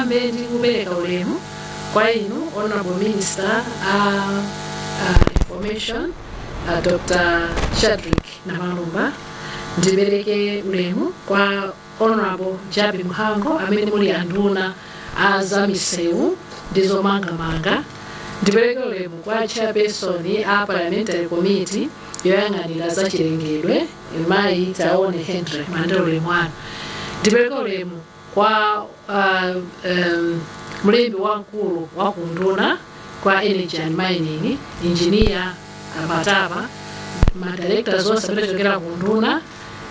Ndiyambe ndi kupereka ulemu kwa inu, Honorable Minister a Information, Dr. Shadrick Namalomba. Ndipereke ulemu kwa Honorable Jappie Mhango, amene muli anduna a zamisewu ndi zomangamanga. Ndipereke ulemu kwa Chairperson a Parliamentary Committee yoyang'anira zachilengedwe, Mayi Taone Henry. Mandela ulemu wanu. Ndipereke ulemu kwa mlembi wamkulu wa kunduna kwa Energy and Mining, Engineer Matapa, madirectors onse amene achokera kunduna.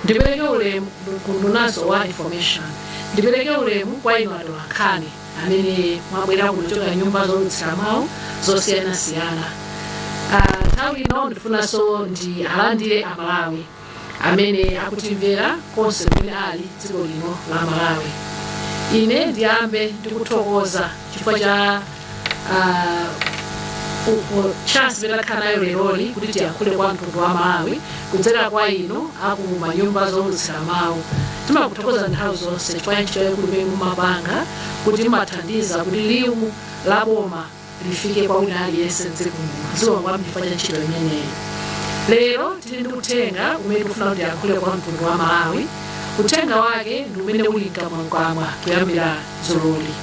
Ndipereke ulemu kundunanso wa Information. Ndipereke ulemu kwa inu atolankhani amene mwabwera kuchoka nyumba zowulutsira mawu zosiyanasiyana. Nthawi ino ndifunanso ndi alandire Amalawi amene akutimvera konse kumene ali dziko lino la Malawi. Ine ndiyambe ndikuthokoza chifukwa cha chance imene takhala nayo leroli kuti tiyankhule kwa mtundu wa Malawi kudzera kwa inu aku manyumba zowulutsira mawu. Timakuthokoza nthawi zonse chifukwa cha ntchito yaikulu imene mumapanga, kuti mumathandiza kuti liwu la boma lifike kwa wina aliyense mdziko muno. Zikomo kwambiri chifukwa cha ntchito imeneyi. Lero tili ndi uthenga umene tikufuna kuti tiyankhule kwa mtundu wa Malawi. Uthenga wake ndi umene uli mkamwamkamwa kuyambira dzuloli.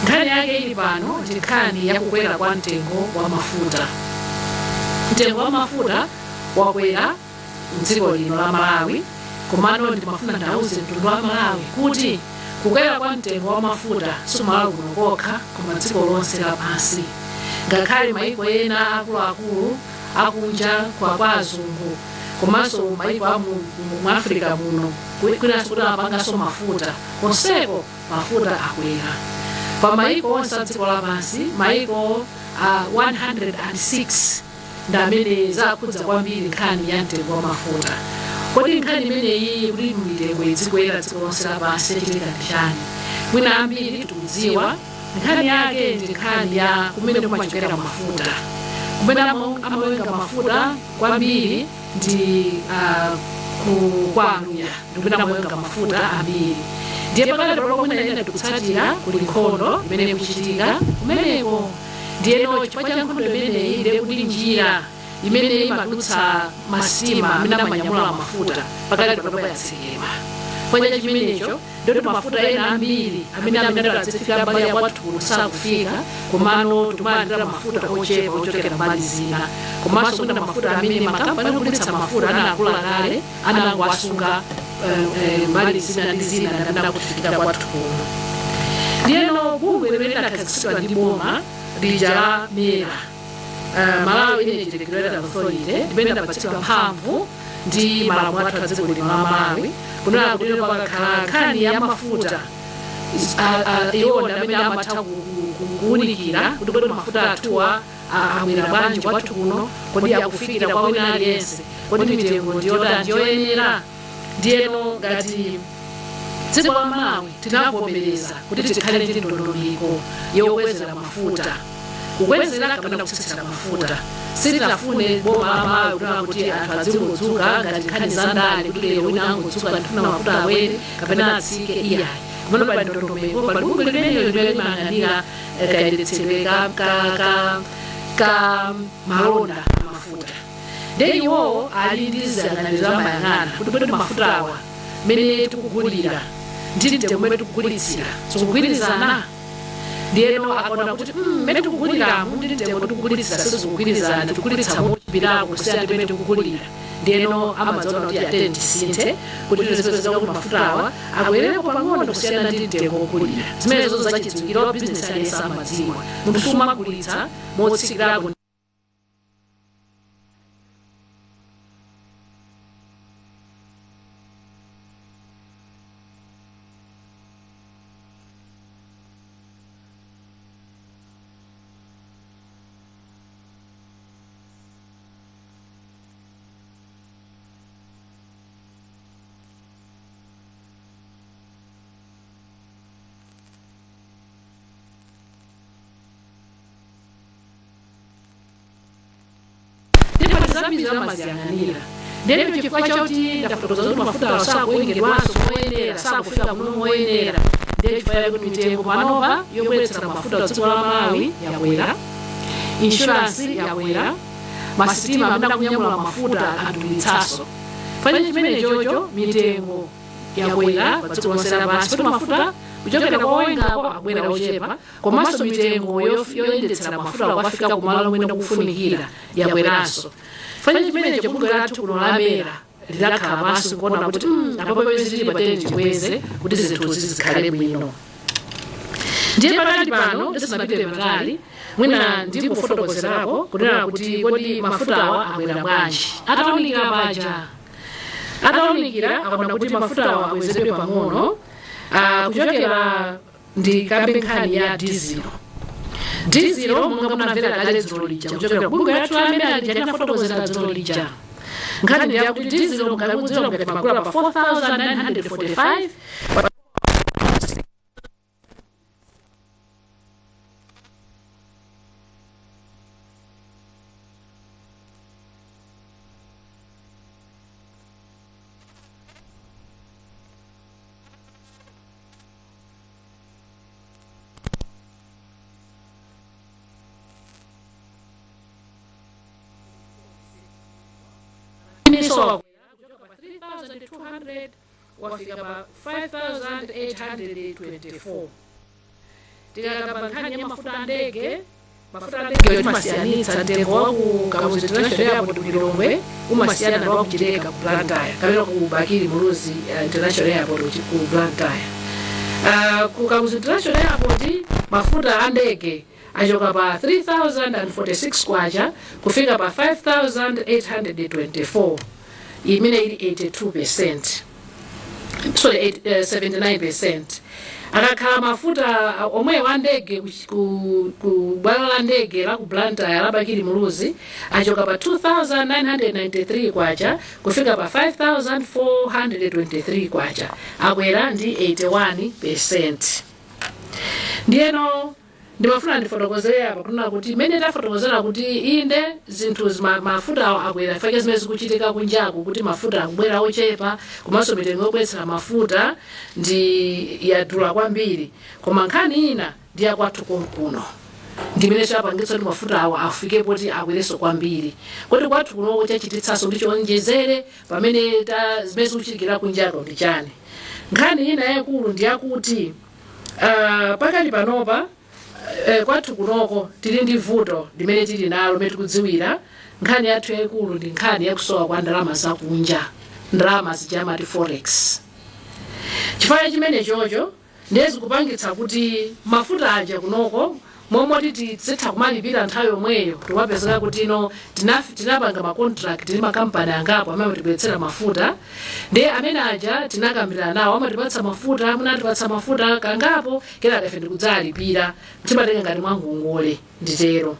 Nkhani yake ili pano ndi nkhani yakukwera kwa mtengo wa mafuta. Mtengo wa mafuta wakwera mdziko lino la Malawi, komano ndimafuna ndauze mtundu wa Malawi kuti kukwera kwa mtengo wa mafuta sikumalawi kuno kokha, koma dziko lonse lapansi. Ngakhale maiko ena akuluakulu akunja kwa azungu, komanso maiko a mu Africa muno, kwinanso kuti amapanganso mafuta, konseko mafuta akwera. Pa maiko onse a dziko lapansi, maiko a 106 ndi amene zakhudza kwambiri nkhani ya mtengo wa mafuta. Kodi nkhani imeneyi kuti mitengo idzikwera dziko lonse lapansi yachitika ndi chani? Mwina ambiri tikudziwa, nkhani yake ndi nkhani ya kumene kumachokera mafuta. Kumene amawenga mafuta kwambiri ndi kwa Aluya, ndi kumene amawenga mafuta ambiri. Ndiye pakati pano mwina ena tikutsatira, kuli nkhondo imene ikuchitika kumeneko. Ndiyeno chifukwa cha nkhondo imeneyi, ndiye kuti njira imene imadutsa masitima amene amanyamula mafuta pakati pano yatsekedwa. Chifukwa cha chimenecho, ndoti mafuta ena ambiri amene adzifika mbali ya kwathu kuno sakufika, komano tikumalandira mafuta ochepa ochokera mbali zina, komanso kuna mafuta amene makampani ogulitsa mafuta anakula kale, anangoasunga mbali zina ndi zina, ndi amene akufikira kwathu kuno. Ndiyeno bungwe limene linakhazikitsidwa ndi boma lija la MERA, Malawi Energy Regulatory Authority, limene linapatsidwa mphamvu ndi malamulo athu a dziko lino la Malawi kunena kuti pakakhala nkhani ya mafuta, iwo ndi amene amatha kuwunikira kuti kodi mafuta athuwa akwera bwanji kwathu kuno, kodi akufikira kwa wina aliyense, kodi mitengo ndiyotani, ndiyoyenera. Ndiyeno ngati dziko la Malawi tinavomereza kuti tikhale ndi ndondomeko yokwezera mafuta, kukwezera kapena kutsitsira mafuta. Sitinafune boma la Malawi kunena kuti anthu azingodzuka ngati nkhani za ndale, kuti lero wina angodzuka, "Ndifuna mafuta akwere kapena atsike." Iyayi, kumene pali ndondomeko, pali bungwe limenelo limene limayang'anira kayendetsedwe ka malonda amafuta. Ndiye iwowo ali ndi ziyang'aniro, amayang'ana kuti kodi mafuta awa mene tikugulira ndi mtengo umene tikugulitsira zikugwirizana. Ndiyeno akaona kuti mmene tikuguliramu ndi mtengo tikugulitsira sizikugwirizana, tikugulitsa mochipirako kusiyana ndi mmene tikugulira, ndiyeno amadzaona kuti atene tisinthe kuti tizipezeka kuti mafuta awa akwerereko pang'ono kusiyana ndi mtengo wogulira. Zimenezo zachidziwikira, wa bizinesi aliyense amadziwa, munthu sumagulitsa motsikirako. Ndipo zambiri amaziyang'anira. Ndiyeno chifukwa chakuti ndafotokoza kuti mafuta sakuwengedwanso moyenera, sakufika kuno moyenera, ndi Ndiye chifukwa chakuti mitengo panopa yobweretsera mafuta dziko la Malawi yakwera, insurance yakwera, masitima amene akunyamula mafuta adulitsanso. Fanya chimene chocho, mitengo yakwera pa dziko lonse lapansi, kuti mafuta kuchokera kwa owengako akwera ochepa, komanso mitengo yoyendetsera mafuta kukafika kumalo kumene kufunikira yakweranso. Fanya chimenecho, bungwe lathu kuno la MERA lidakhala pansi kuona kuti apapo pamene zili pateni tibweze kuti zinthuzi zikhale bwino. Ndiye pakati pano, ndisanapite patali, mwina ndikufotokozerapo kunena kuti kodi mafutawa akwera bwanji. Atawunikira paja, atawunikira akaona kuti mafutawa akwezedwe pang'ono, kuchokera, ndikambe nkhani ya dizilo. Dizilo, monga munamvera kale dzulo lija kuchokera ku bungwe lathu la MERA lija, linafotokozera dzulo lija, nkhani ndiyakuti dizilo mukakudziwa mukati magula pa 4945. Iniso wakwera kuchoka pa 3200 wafika pa 5824. Tikakamba nkhani ya mafuta a ndege, mafuta a ndege timasiyanitsa mtengo wa ku Kamuzu International Airport ku Lilongwe umasiyana ndi wa ku Chileka ku Blantyre, kapena ku Bakili Muluzi International Airport ku Blantyre. Ku Kamuzu International Airport mafuta a ndege achoka pa 3046 kwacha kufika pa 5824, imene ili 82%, sorry, 79%. Akakhala mafuta omwewo a ndege ku bwalo la ndege la ku Blantyre la Bakili Muluzi achoka pa 2993 kwacha kufika pa 5423 kwacha, akwera ndi 81%. Ndiyeno ndimafuna ndifotokozere apa kunena kuti mmene tafotokozera kuti inde, zinthu mafuta awo akwera chifukwa zimene zikuchitika kunjaku, kuti mafuta akubwera ochepa, komanso mitengo yobweretsera mafuta ndi yadula kwambiri, koma nkhani ina ndi yakwathu konkuno, ndimenenso yapangitsa kuti mafuta awo afike poti akwerenso kwambiri. Kodi kwathu kunoko chachititsanso kuti chionjezere pamene ta zimene zikuchitikira kunjako ndi chani? Nkhani ina yayikulu ndi yakuti pakali panopa kwathu kunoko tili ndi vuto limene tili nalo limene tikudziwira. Nkhani yathu yayikulu ndi nkhani yakusowa kwa ndalama zakunja, ndalama zija amati forex. Chifukwa chimene chocho ndiye zikupangitsa kuti mafuta aja kunoko momoti tizitha kumalipira nthawi yomweyo, timapezeka kuti ino tinapanga ma contract ndi makampani angapo amene amatibweretsera mafuta. Ndiye amene aja tinakambirana nawo, amatipatsa mafuta, munatipatsa mafuta kangapo, kenaka ife ndikudzalipira, timatenga ngati mwa ngongole nditero.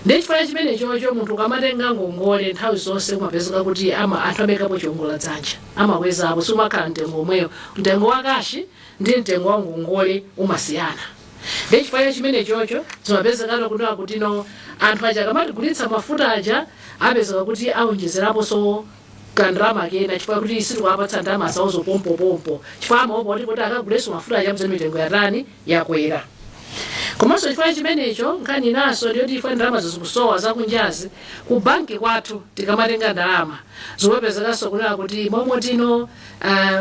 Ndiye chifukwa chimene chocho, munthu ukamatenga ngongole nthawi zonse umapezeka kuti anthu amayikapo chiwongola dzanja, amakwezapo, sumakhala mtengo omweyo. Mtengo wa cash ndi mtengo wa ngongole umasiyana. Ndiye chifukwa chimene chocho zimapezekano kunena kuti no, anthu aja akamatigulitsa mafuta aja apezeka kuti aonjezeraponso kandalama kena, chifukwa kuti sitikuwapatsa ndalama zawo zopompopompo, chifukwa amaopa kuti akagulenso mafuta aja mzeni mitengo yatani, yakwera. Komanso chifukwa chimenecho, nkhani inanso ndiyoti chifukwa ndalama zikusowa zakunjazi, ku banki kwathu tikamatenga ndalama zikumapezekanso kunena kuti momwe tino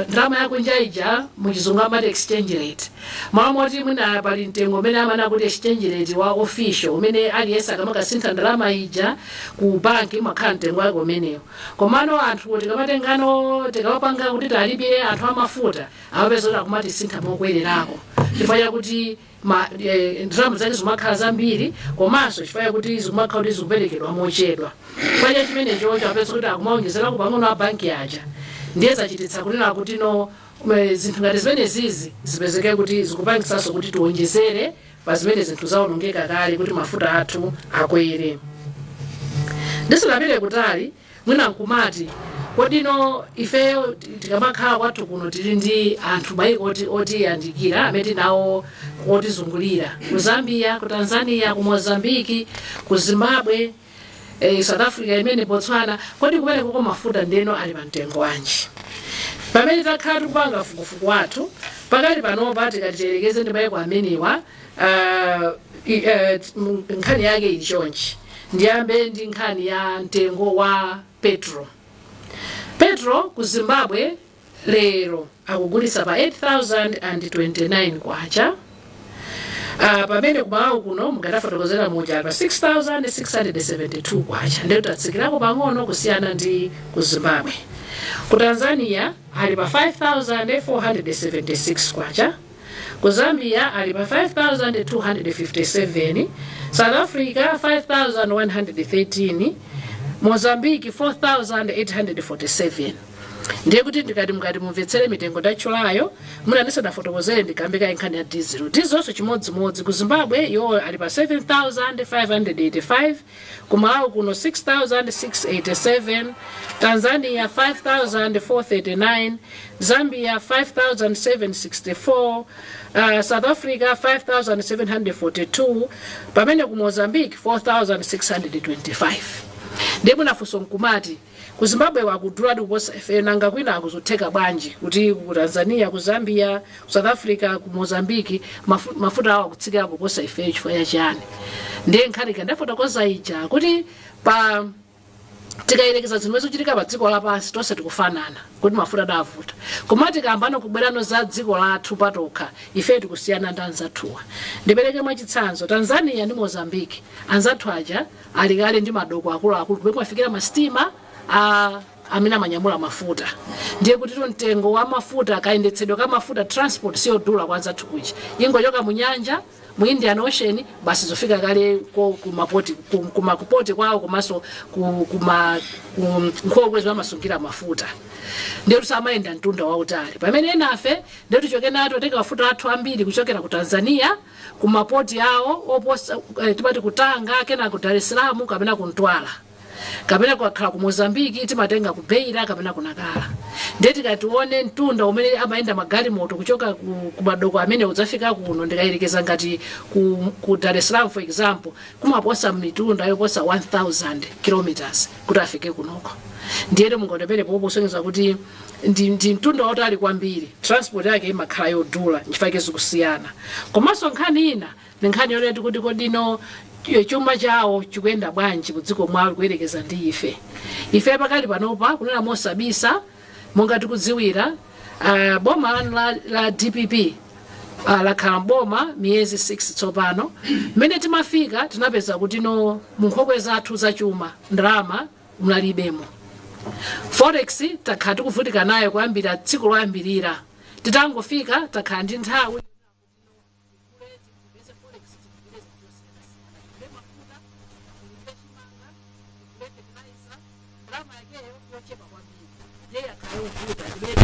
ndalama yakunja ija, muchizungu amati exchange rate, malo moti mwina pali mtengo umene amanena kuti exchange rate wa official umene aliyense akamakasintha ndalama ija ku banki umakhala mtengo wake umenewo, komano anthu tikamatengano, tikamapanga kuti talipire anthu amafuta, amapeza kuti akumatisintha mokwererako, chifukwa chakuti ndalama zake zimakhala zambiri, komanso chifukwa chakuti zikumakhala kuti zikuperekedwa mochedwa. Chifukwa cha chimene chocho apeza kuti akumaonjezerako pang'ono a banki aja. Ndiye zachititsa kunena kuti no, zinthu ngati zimene zizi zipezeke kuti zikupangitsanso kuti tiwonjezere pa zimene zinthu zawonongeka kale, kuti mafuta athu akwere. Ndisanapite kutali, mwina nkumati kodino ifeyo tikamakhala kwathu kuno tili ndi anthu maiko otiyandikira amene tinawo otizungulira, ku Zambia, ku Tanzania, ku Mozambiki, ku Zimbabwe, South Africa imene, Botswana, kodi kumene koko mafuta ndeno ali pa mtengo wanji? Pamene takhala tikupanga fukufuku wathu, Pakali panopa, tikati tiyerekeze ndi maiko amenewa, nkhani yake ili chonchi. Ndiyambe ndi nkhani ya mtengo wa petrol. Petrol ku Zimbabwe lero akugulisa pa 8029 kwacha, pamene kuMalawi kuno mukatafotokozera muja pa 6672 kwacha, ndiye tatsikirako pang'ono kusiyana ndi ku Zimbabwe. Ku Tanzania ali pa 5476 kwacha, ku Zambia ali pa 5257, South Africa 5113, Mozambique 4847. Ndiye kuti ndikati mukati mumvetsere mitengo ndatchulayo, muna ndisanafotokozere, ndikambe kaye nkhani ya diesel. Dieselso chimodzimodzi, ku Zimbabwe iwo ali pa 7585, ku Malawi kuno 6687, Tanzania 5439, Zambia 5764, South Africa 5742, pamene ku Mozambique 4625. Ndiye munafunso nkumati, ku Zimbabwe wakuduladi kuposa ife, nanga kwina akuzotheka bwanji kuti ku Tanzania, ku Zambia, ku South Africa, ku Mozambique mafuta awo akutsikira kuposa ifeyo, chifukwa chani? Ndiye nkhani kandafotokoza ija kuti pa tikayerekeza zimene zochitika pa dziko lapansi, tonse tikufanana kuti mafuta adavuta. Koma tikambano kubwerano za dziko lathu patokha, ife tikusiyana ndi anzathuwa. Ndipereke mwachitsanzo Tanzania ndi Mozambique. Anzathu aja ali kale ndi madoko akuluakulu kumene kumafikira masitima amene amanyamula mafuta. Ndiye kuti mtengo wa mafuta, kayendetsedwe ka mafuta, transport siyodula kwa anzathu kuja. Ingochoka mu nyanja, mu Indian Ocean, basi zofika kale kumapoti, kumakupoti kwawo, komanso ku nkhokwe zimamasungira mafuta. Ndiye kuti samayenda mtunda wautali, pamene enafe ndiye tichoke nato, tenge mafuta athu ambiri kuchokera ku Tanzania, kumapoti awo oposa, timati ku Tanga, kena ku Dar es Salaam kapena ku Mtwara, kapena kukakhala ku Mozambiki timatenga ku Beira kapena ku Nakala. Ndiye tikatione mtunda umene amayenda magalimoto kuchoka ku madoko amene udzafika kuno, ndikayerekeza ngati ku Dar es Salaam, for example, kumaposa mitunda yoposa 1000 kilometers kuti afike kunoko. Ndiyeno mungaonepere popo kusonyeza kuti ndi mtunda wautali kwambiri, transport yake imakhala yodula, nchifukwa zikusiyana. Komanso nkhani ina ndi nkhani yoneti kuti kodino chuma chawo chikuyenda bwanji mudziko mwawo kuyerekeza ndi ife? Ife pakali panopa, kunena mosabisa, monga tikudziwira, boma lanu la DPP lakhala mboma miyezi 6 tsopano. Mmene timafika tinapeza kuti no, munkhokwe zathu zachuma ndalama munalibemo. Forex takhala tikuvutika nayo kuyambira tsiku loyambirira titangofika. Takhala ndi nthawi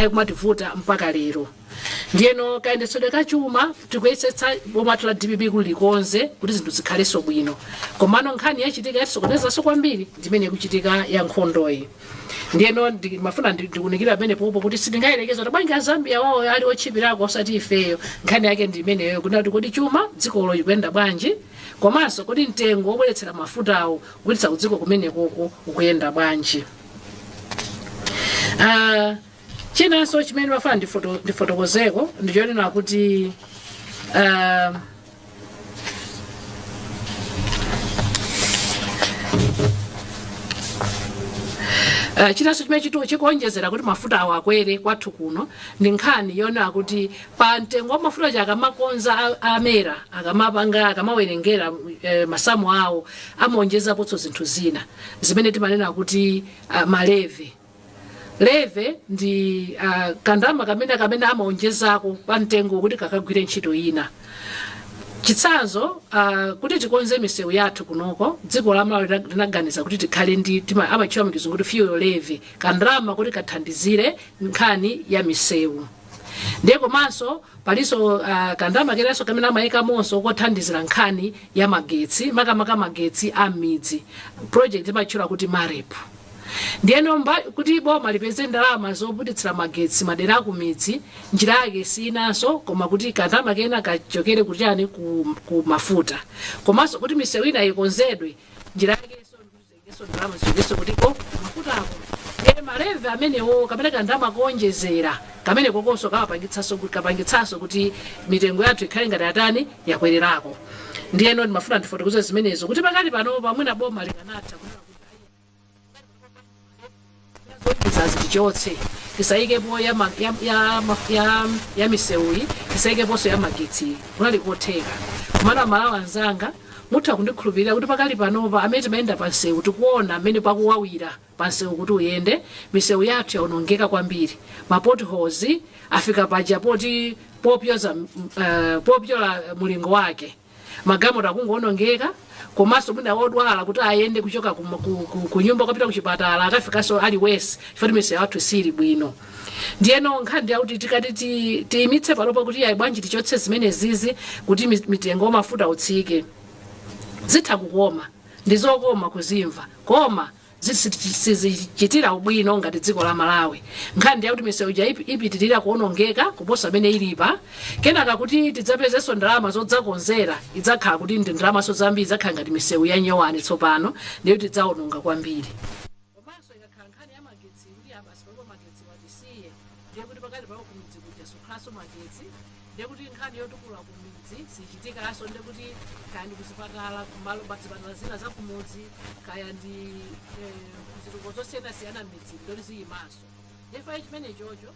kumativuta mpaka lero. Ndiyeno kayendetsedwe kachuma tikuyesetsa boma la DPP kuti likonze kuti zinthu zikhalenso bwino. Komano nkhani yachitika yatisokonezanso kwambiri ndimene ikuchitika ya nkhondoyi. Ndiyeno ndimafuna ndikunikira pamene popo kuti sitingayerekeza kuti bwanji Azambia wawo ali otchipirako osati ifeyo. Nkhani yake ndi imeneyo, kuti kodi chuma dzikolo chikuyenda bwanji, komanso kodi mtengo wobweretsera mafutawo kupititsa kudziko kumenekoko ukuyenda bwanji? Chinanso chimene mafuna ndifotokozeko ndichonena kuti chinanso chimene chikuonjezera kuti mafuta awo akwere kwathu kuno ndi nkhani yonena kuti pa mtengo wa mafuta cha akamakonza amera akamapanga, akamawerengera masamu awo, amaonjezaponso zinthu zina zimene timanena kuti ma levy. Levy ndi kandalama kamene amaonjezako pa mtengo kuti kakagwire ntchito ina. Chitsanzo, kuti tikonze misewu yathu kunoko, dziko la Malawi linaganiza kuti tikhale ndi amatchula mchizungu kuti fuel levy, kandalama kuti kathandizire nkhani ya misewu. Ndiye komanso palinso kandalama kenanso kamene amayikamonso kothandizira nkhani ya magetsi, makamaka magetsi a m'midzi, project imatchula kuti MAREP. Ndiyeno kuti boma lipeze ndalama zoputitsira magetsi madera akumidzi, njira yake sinanso koma kuti kandalama kena kachokere kuchani, ku mafuta. Komanso kuti misewu ina ikonzedwe, njira yakenso tipezenso ndalama zichokenso kutiko mafutako. Ndiye ma levy amenewo kapena kandalama kuonjezera kamene kokonso kamapangitsanso kuti kapangitsanso kuti mitengo yathu ikhale ngati atani, yakwererako. Ndiyeno ndimafuna ndifotokoze zimenezo kuti pakali pano pamwina boma likanatha kunena kuti zoyizazi tichotse, tisayikepo ya, ma- ya, ya, ya, ya misewuyi, tisayikeponso ya magetsi, kunali kotheka. Komano Malawi anzanga, mutha kundikhulupirira kuti pakali panopa amene timayenda pa msewu tikuona amene pakuwawira pa msewu kuti uyende. Misewu yathu yaonongeka kwambiri, ma potholes afika paja poti popyoza popyola mulingo wake, magalimoto akungoonongeka, komanso mwina wodwala kuti ayende kuchoka ku nyumba kupita kuchipatala akafikanso ali wesi chifukwa misewu yathu sili bwino. Ndiyeno nkhani yakuti tikati tiyimitse panopa kuti ayi, bwanji tichotse zimene zizi kuti mitengo wa mafuta utsike, zitha kukoma, ndizokoma kuzimva, koma sizichitira ubwino ngati dziko la Malawi. Nkhani ndiyakuti misewu ija ipitirira kuonongeka kuposa amene ilipa. Kenaka kuti tidzapezenso ndalama zodzakonzera, idzakhala kuti ndi ndalamaso zambiri, idzakhala ngati misewu ya nyowani tsopano, ndiyo tidzaononga kwambiri. Komanso ikakhala nkhani ya magetsi, kuti abasi palipo magetsi watisiye, ndiye kuti pakati pako kumidzi kuja sukhalanso magetsi, ndiye kuti nkhani yotukula kumidzi sichitikanso. Ndiye kuti kaya ndi kuzipatala, kumalo zipatala zina za kumudzi, kaya ndi zitukuko zosiyanasiyana m'midzi, ndoti ziyimanso. Ndiye chimene chocho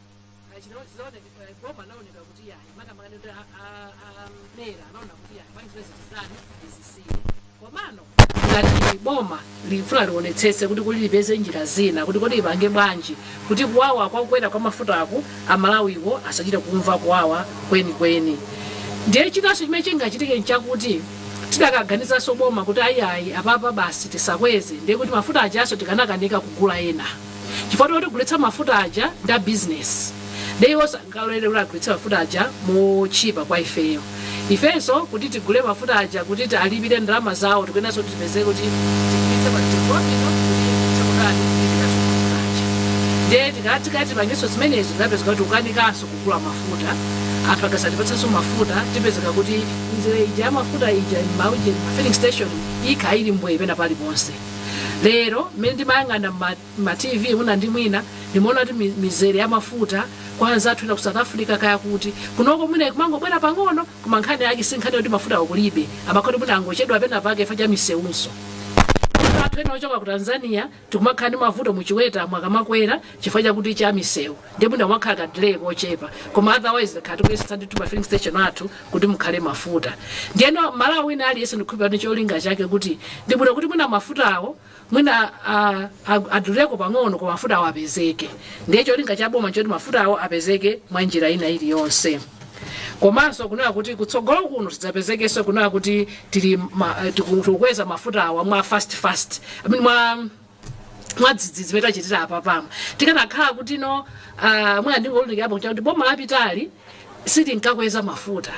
boma naoneka kuti yayi, makamaka kuti amera anaona kuti yayi, bwanji zimene zitizani, tizisiye. Komano ngati boma lifuna lionetsetse kuti kuli lipeze njira zina kuti kodi ipange bwanji kuti kuwawa kwakukwera kwa mafutaku Amalawiwo asachite kumva kuwawa kwenikweni. Ndiye chinanso chimene chingachitike nchakuti tidakaganizanso boma kuti ayiayi, apapa basi tisakweze, ndiye kuti mafuta ajaso tikanakanika kugula ena, chifukwa tigulitsa mafuta aja ndi a business, ndiye iwo sangalolere kuti agulitse mafuta aja mochipa kwa ifeyo. Ifenso kuti tigule mafuta aja kuti alipire ndalama zawo, tikuyenanso kuti tipeze kuti tigulitse pa mtengo wabwino kuti tithe kutani, kulipiranso mafuta aja. Ndiye tikati tipangenso zimenezo, tikapezeka kuti ukanikanso kugula mafuta. Anthu akasatipatsanso mafuta, tipezeka kuti mizere ija ya mafuta ija mauje filling station ikha ili mbwe pena paliponse. Lero mmene ndimayang'ana ma TV mwina ndi mwina, ndimaona kuti mizere ya mafuta kwa anzathu ena ku South Africa, kaya kuti kunoko mwina kumangobwera pang'ono, koma nkhani yake si nkhani yoti mafuta akulibe, amakhoti mwina angochedwa pena pake chifukwa cha misewunso. Anthu ena ochoka ku Tanzania tikumakhala ndi mavuto muchiweta mwakamakwera chifukwa chakuti cha misewu, ndiye mwina kumakhala ka delay kochepa, koma otherwise takhala tikuyesetsa ndithu ma filling station athu kuti mukhale mafuta. Ndiyeno Malawi wina aliyense ndikhulupirira kuti cholinga chake kuti ndibwino kuti mwina mafutawo mwina aduleko pang'ono, koma mafuta awo apezeke. Ndiye cholinga cha boma choti mafuta awo apezeke mwa njira ina iliyonse. Komanso kunena kuti kutsogolo kuno tidzapezekenso kunena kuti tili tikukweza mafuta awa mwa fast fast, I mean, mwa mwadzidzidzi zimene tachitira apa pamo. Tikanakhala kuti no mwina ndingolundikirapo kuti boma lapitali sitinkakweza mafuta,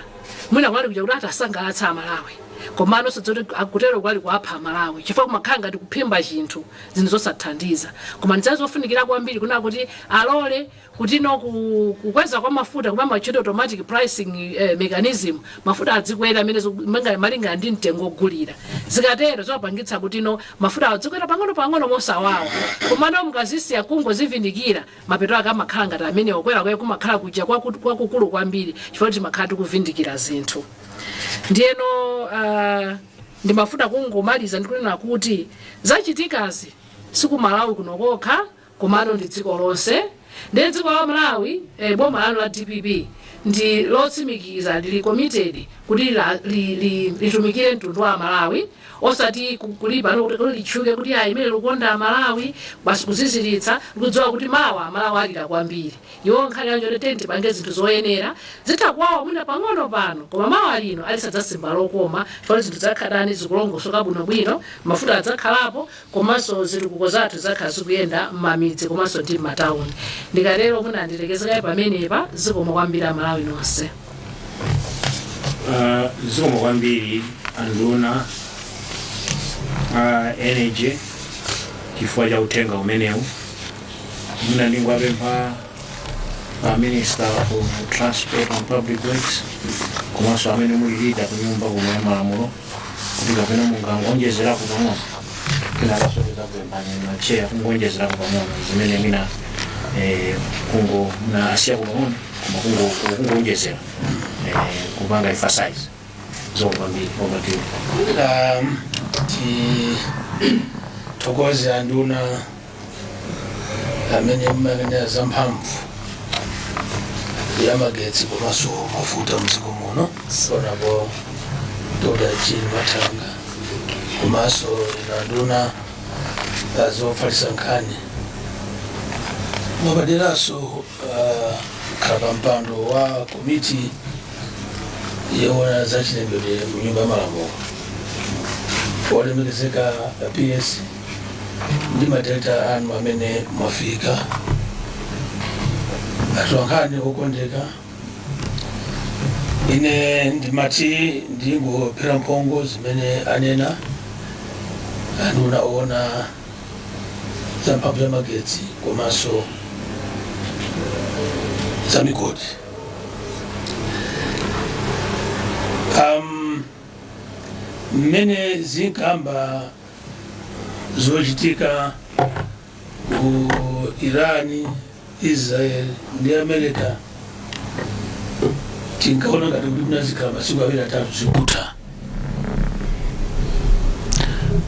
mwina kunali kuja kuti atasangalatsa Amalawi, komano sadzoti akutero kwali kuapha Amalawi, chifukwa kumakhala ngati kuphimba chinthu, zinthu zosathandiza. Koma ndidzali zofunikira kwambiri kunena kuti alole kuti no kukweza kwa mafuta kumene machita automatic pricing mechanism, mafuta adzikwera amene malingana ndi mtengo ogulira. Zikatero zimapangitsa kuti no mafuta adzikwera pang'ono pang'ono mosawawa. Komano mukazisiya kungozivindikira, mapeto ake amakhala ngati amene okwera kwake kumakhala kuja kwakukulu kwambiri, chifukwa timakhala tikuvindikira zinthu. Ndiyeno ndimafuna kungomaliza ndikunena kuti zachitikazi siku Malawi kuno kokha, komano ndi dziko lonse. Ndiye dziko la Malawi, boma lanu la DPP ndi lotsimikiza, lili committed kuti litumikire mtundu wa Malawi, osati kulipa no kuti litchuke kuti ayi, imene likukonda Malawi, basi kuziziritsa, likudziwa kuti mawa Malawi alira kwambiri. Iwo nkhani yacho kuti tipange zinthu zoyenera, zitha kuwawa mwina pang'ono pano, koma mawa lino alisadzasimba lokoma, chifukwa zinthu zakhalani zikulongosoka bwinobwino, mafuta adzakhalapo, komanso zitukuko zathu zakhala zikuyenda m'mamidzi komanso ndi m'matawuni. Ndikatero mwina ndilekezekaye pamenepa. Zikomo kwambiri Amalawi nonse. Zikomo kwambiri anduna a energy chifukwa cha uthenga umenewu. Mwina ndingwapempha a Minister of Transport and Public Works komanso amene muli leader ku nyumba kuno ya malamulo kuti kapena mungangonjezerako pang'ono. Kenakaso tidzakupemphani ma chair kungonjezerako pang'ono zimene mwina kungo mna asiyako pang'ono, koma kungonjezera, kupanga emphasize. Zikomo kwambiri, over to you. Tithokoze anduna amene mmanena za mphamvu ya magetsi komanso mafuta mdziko muno, Honorable Dr. Jean Mathanga, komanso ino anduna zofalitsa nkhani, mwapaderanso khala pa mpando wa komiti yoona za chilengedwe mu Nyumba ya Malamulo, olemekezeka PS ndi ma director anu amene mwafika, atolankhani okondeka, ine ndimati ndingophera mphongo zimene anena anduna oona za mphamvu za magetsi komanso za migodi. Mmene zinkamba zochitika ku Iran, Israel ndi America, tinkaona ngati kuti kunazikhala masiku awiri atatu zikutha.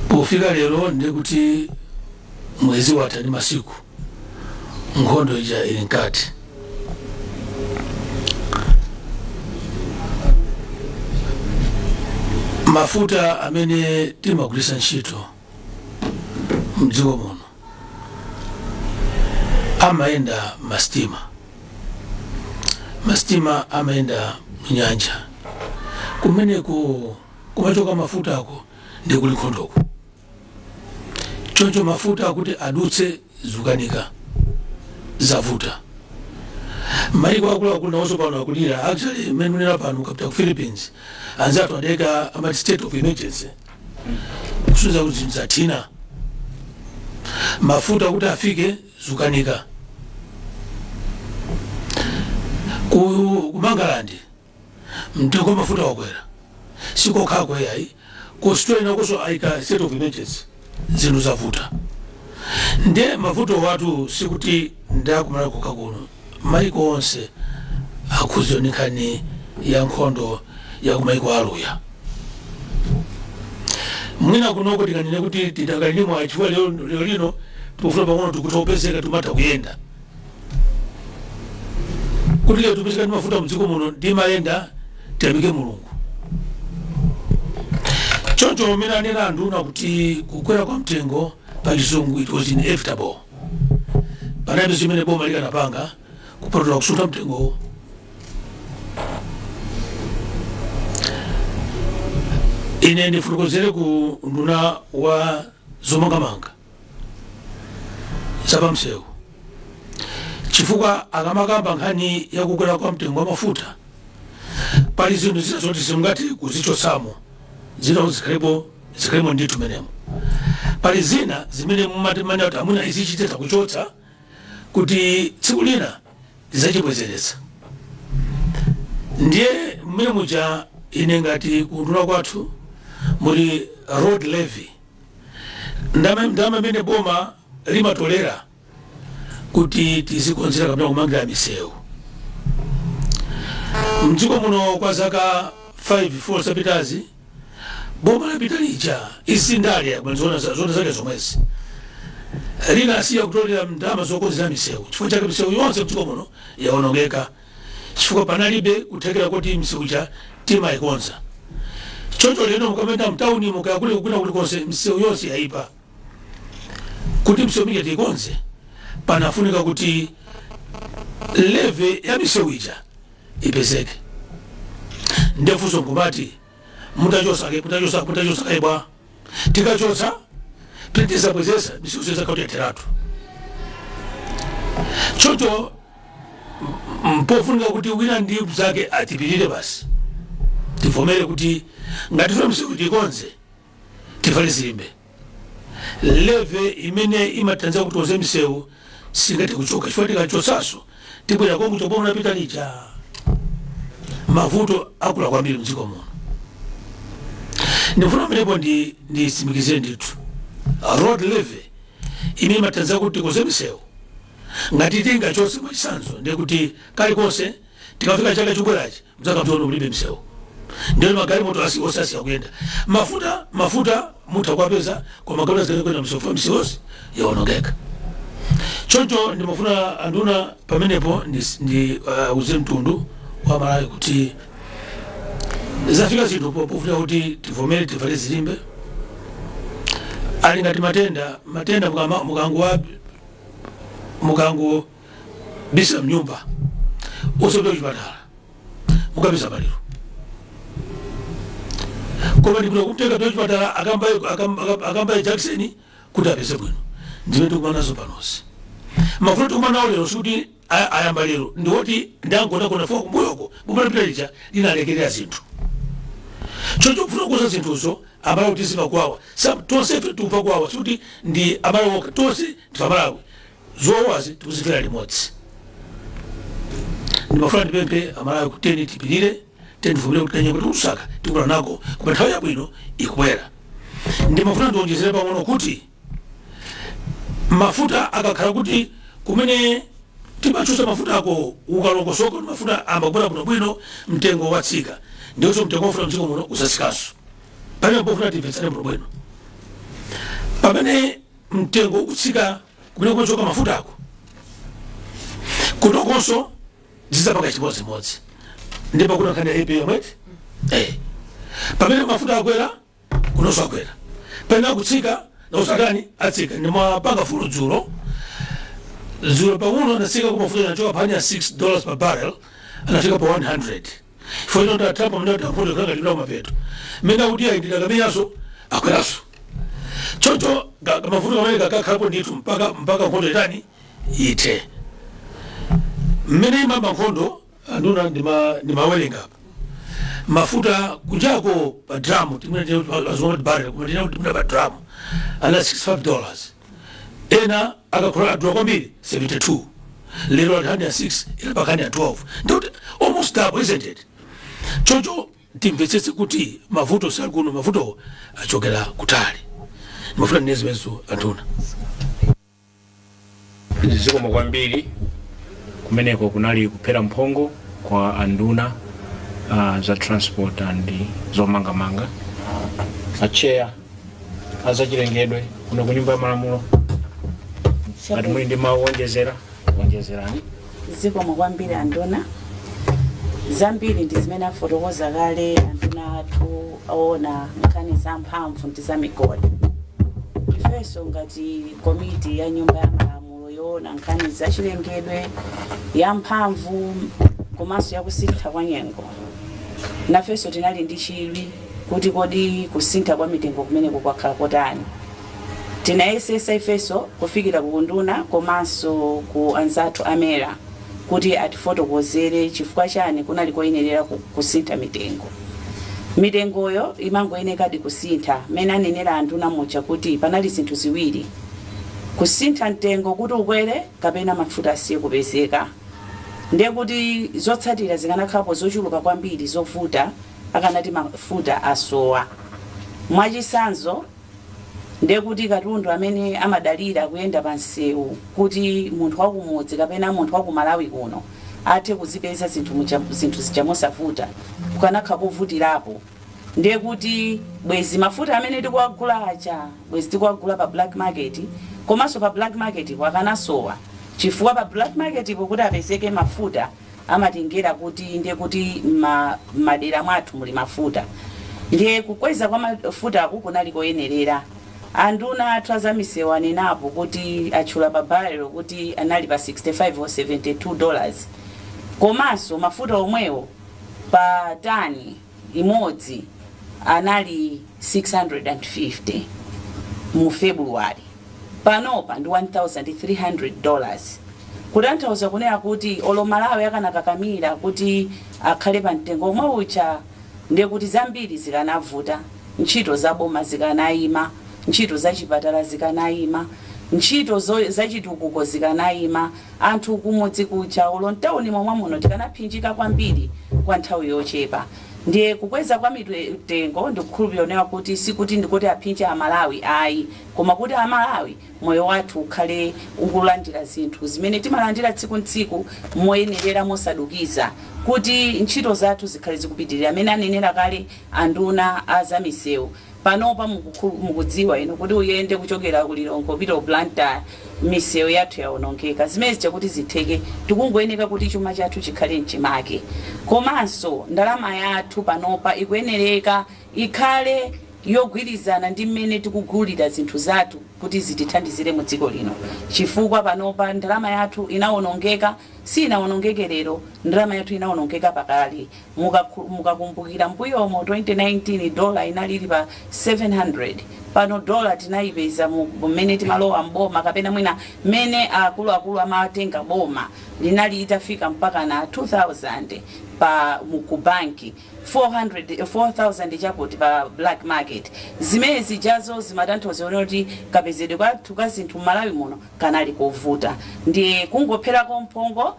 Pofika lero ndiye kuti mwezi watha ndi masiku, nkhondo ija ili mkati. Mafuta amene timagwiritsa ntchito mdziko muno amayenda masitima, masitima amayenda mnyanja. Kumeneko kumachoka mafuta ako ndi kuli nkhondoko. Choncho mafuta akuti adutse zukanika, zavuta. Maiko akuluakulu nawonso pano akulira. Actually, mmene munena pano, ukapita ku Philippines, anzathu adeka amati state of emergency, kusonyeza kuti zinthu zathina. Mafuta kuti afike zukanika. Ku Mangalande mtengo wa mafuta wakwera. Sikokhako yayi, ku Australia nakonso ayika state of emergency, zinthu zavuta. Nde mavuto watu sikuti ndakumana kokha kuno, maiko onse akhudzidwa ndi nkhani ya nkhondo ya kumaiko aluya. Mwina kunoko tikanene kuti tidakali ndi mwayi, chifukwa lero lino tikufuna pang'ono tikutha kupezeka, timatha kuyenda. Kuti lero tipezeka ndi mafuta mdziko muno, ndimayenda, tiyamike Mulungu. Choncho umene anena anduna kuti kukwera kwa mtengo, pa Chizungu it was inevitable, panalibe zimene boma likanapanga kupatula kusuntha mtengowo. Ine ndifotokozere ku nduna wa zomangamanga zapamsewu, chifukwa akamakamba nkhani yakukwera kwa mtengo wa mafuta, pali zinthu zina zoti simungati kuzichotsamo, zina zikhalepo, zikhalemo ndithu menemo. Pali zina zimene mumati mane kuti amuna izichite takuchotsa kuti tsiku lina zachibwezeretsa. Ndiye mmene muja ine ngati kunduna kwathu muli road levy, ndalama imene boma limatolera kuti tizikonzera kapena kumangira misewu mdziko muno. Kwa zaka 5 4 zapitazi, boma lapita lija, isindali zona zona zake zomwezi, linasiya kutolera ndalama zokonzera misewu. Chifukwa chake misewu yonse mdziko muno yaonongeka, chifukwa panalibe kuthekera kuti misewu ija timayikonza. Choncho lero mukamenda mtauni, mukayakule kwina kulikonse, misewu yonse yayipa. Kuti misewu ija tiyikonze, panafunika kuti levy ya misewu ija ipezeke. Ndefunso nkumati, mutachosa mutachosa mutachosa kaibwa, tikachotsa tizabwezesa misewu zakauti yatheratu. Choncho mpofunika kuti wina ndi zake atipirire basi, tivomere kuti ngati funa misewu tikonze, tivale zilimbe. Levy imene imathandiza kuti tikonze misewu singati kuchoka, chifukwa tikachotsanso tibwera kongo choboma lapita lija, mavuto akula kwambiri mdziko muno. Ndifuna pamenepo nditsimikizire ndithu Road levy imene imathandiza kuti tikonze misewu, ngati tingachotse, mwachitsanzo, ndiye kuti kalikonse tikafika chaka chikubwerachi mdzakaptiona kulibe msewu, ndiyo magalimoto osasiya kuyenda. Mafuta mutha kuwapeza, koma galimoto zikayenda kuyenda msewu, msewonse yaonongeka. Choncho ndimafuna anduna pamenepo ndi uze mtundu wa Malawi kuti zafika zinthu pofuna kuti tivomere, tivale zilimbe. Ali ngati matenda. Matenda mukango bisa mnyumba, usapita kuchipatala, mukapeza maliro. Koma ndikuti kumtenga pita kuchipatala, akambaye jakisoni kuti apeze bwino. Ndimene tikumana nazo panozi. Mavuto tikumana nawo lero sikuti ayamba lero, ndiwoti ndangonagona fo kumbuyoko boma lapita lija linalekerera zinthu. Choncho kufuna kukoza zinthuzo, Amalawi, kuti zimakuwawa. Tonse ife tikumva kuwawa, sikuti ndi Amalawi okha, tonse ndife Amalawi, zowawazi tikuzimvera limodzi. Ndimafuna ndipemphe Amalawi kuti teni tipirire, teni tivomere kuti kanyengo tikusaka tikula nako, koma nthawi yabwino ikubwera. Ndimafuna ndiwonjezere pang'ono kuti mafuta akakhala kuti kumene timachusa mafuta ako ukalongosoka kuti mafuta ambabwera bwinobwino, mtengo watsika, ndiyonso mtengo wafuta mdziko muno usatsikanso. Pamene pofuna timvetsane bwinobwino, pamene mtengo ukutsika kumene kumachoka mafuta ako, kunokonso zizapanga chimodzimodzi. Ndipo kuna nkhani ya APM eti, pamene mafuta akwera, kunonso akwera. Pamene akutsika, nausakani atsika. Ndimapanga follow dzulo dzulo pang'ono, anatsika ku mafuta, anachoka pa $6 per barrel, anafika pa 100. Ifo ino ndatrump amene atankhondo kanga lipita kumapeto, mmene akuti ayi ndidakamenyanso, akweraso. Choncho mafuta kamene kakakhalapo ndithu mpaka nkhondo itani, ithe. Mmene imamba nkhondo, anduna, ndimawerenga apa mafuta kunjako pa drum, timene barrel, koma tinene kuti pa drum ana $65, ena akakhola adula kwambiri 72. Lero ali 106, ila pa 112, ndikuti almost double, isn't it? Choncho timvetsetse kuti mavuto sali kuno, mavuto achokera kutali. Ndimafuna ndine zimenezo, anduna. Zikomo kwambiri. Kumeneko kunali kuphera mphongo kwa anduna za transport and zomangamanga. Acheya azachilengedwe kuno ku Nyumba ya Malamulo, ngati muli ndi mawu onjezera, onjezerani. Zikomo kwambiri, anduna. Zambiri ndi zimene afotokoza kale anduna athu oona nkhani za mphamvu ndi za migodi. Ifenso ngati komiti ya Nyumba ya Malamulo yoona nkhani za chilengedwe, ya mphamvu komanso yakusintha kwa nyengo, nafenso tinali ndi chidwi kuti kodi kusintha kwa mitengo kumeneko kwakhala kotani. Tinayesesa ifenso kufikira ku nduna komanso ku anzathu a MERA kuti atifotokozere chifukwa chani kunali koyenerera kusintha mitengo. Mitengoyo imangoyenekadi kusintha mmene anenera anduna muja kuti panali zinthu ziwiri: kusintha mtengo kuti ukwere kapena mafuta asiye kupezeka. Ndiye kuti zotsatira zikanakhalapo zochuluka kwambiri zovuta akanati mafuta asowa. Mwachitsanzo, ndiye kuti katundu amene amadalira kuyenda pa msewu kuti munthu wakumudzi kapena munthu waku Malawi kuno athe kuzipeza zinthu zinthu zija mosavuta, kukanakhala kovutirapo. Ndiye kuti bwezi mafuta amene tikuwagula aja bwezi tikuwagula pa black market, komanso pa black market po akanasowa, chifukwa pa black market po kuti apezeke mafuta amatengera kuti ndiye kuti madera mwathu muli mafuta. Ndiye kukweza kwa mafutaku kunali koyenerera. Anduna athu azamisewu anenapo kuti atchula pa barrel kuti anali pa 65 or $72, komanso mafuta omwewo pa tani imodzi anali 650 mu February, panopa ndi $1300, kutanthauza kunena kuti olo Malawi akanakakamira kuti akhale pa mtengo omwe uja, ndiye kuti zambiri zikanavuta. Ntchito za boma zikanayima, ntchito za chipatala zikanayima, ntchito zachitukuko zikanayima, anthu kumudzi kuja olo mtawuni momwe muno tikanaphinjika kwambiri kwa nthawi yochepa. Ndiye kukweza kwa mitengo, ndikukhulupirira kuti sikuti ndikuti aphinje Amalawi ayi, koma kuti Amalawi moyo wathu ukhale ukulandira zinthu zimene timalandira tsiku ntsiku moyenerera, mosadukiza, kuti ntchito zathu zikhale zikupitirira. Amene anenera kale anduna a zamisewu, panopa mukudziwa ino kuti uyende kuchokera ku Lilongwe kupita ku Blantyre, misewu yathu yawonongeka. Zimene chakuti zitheke, tikungoyeneka kuti chuma chathu chikhale mchimake, komanso ndalama yathu panopa ikuyenereka ikhale yogwirizana ndi mmene tikugulira zinthu zathu kuti zitithandizire mu dziko lino, chifukwa panopa ndalama yathu inawonongeka. Sinawonongeke lero, ndalama yathu inawonongeka pakale. Mukakumbukira mbuyomo 2019 dola inalili pa 700. Pano dola tinayipeza mmene timalowa mboma, kapena mwina mmene akuluakulu amatenga boma, linali itafika mpaka na 2000 pa ku banki, 400 4000 chakuti pa black market. Zimene zijazo zimatanthauza kuti kapezedwe kwathu ka zinthu m'Malawi muno kanali kovuta. Ndiye kungopherako mphongo,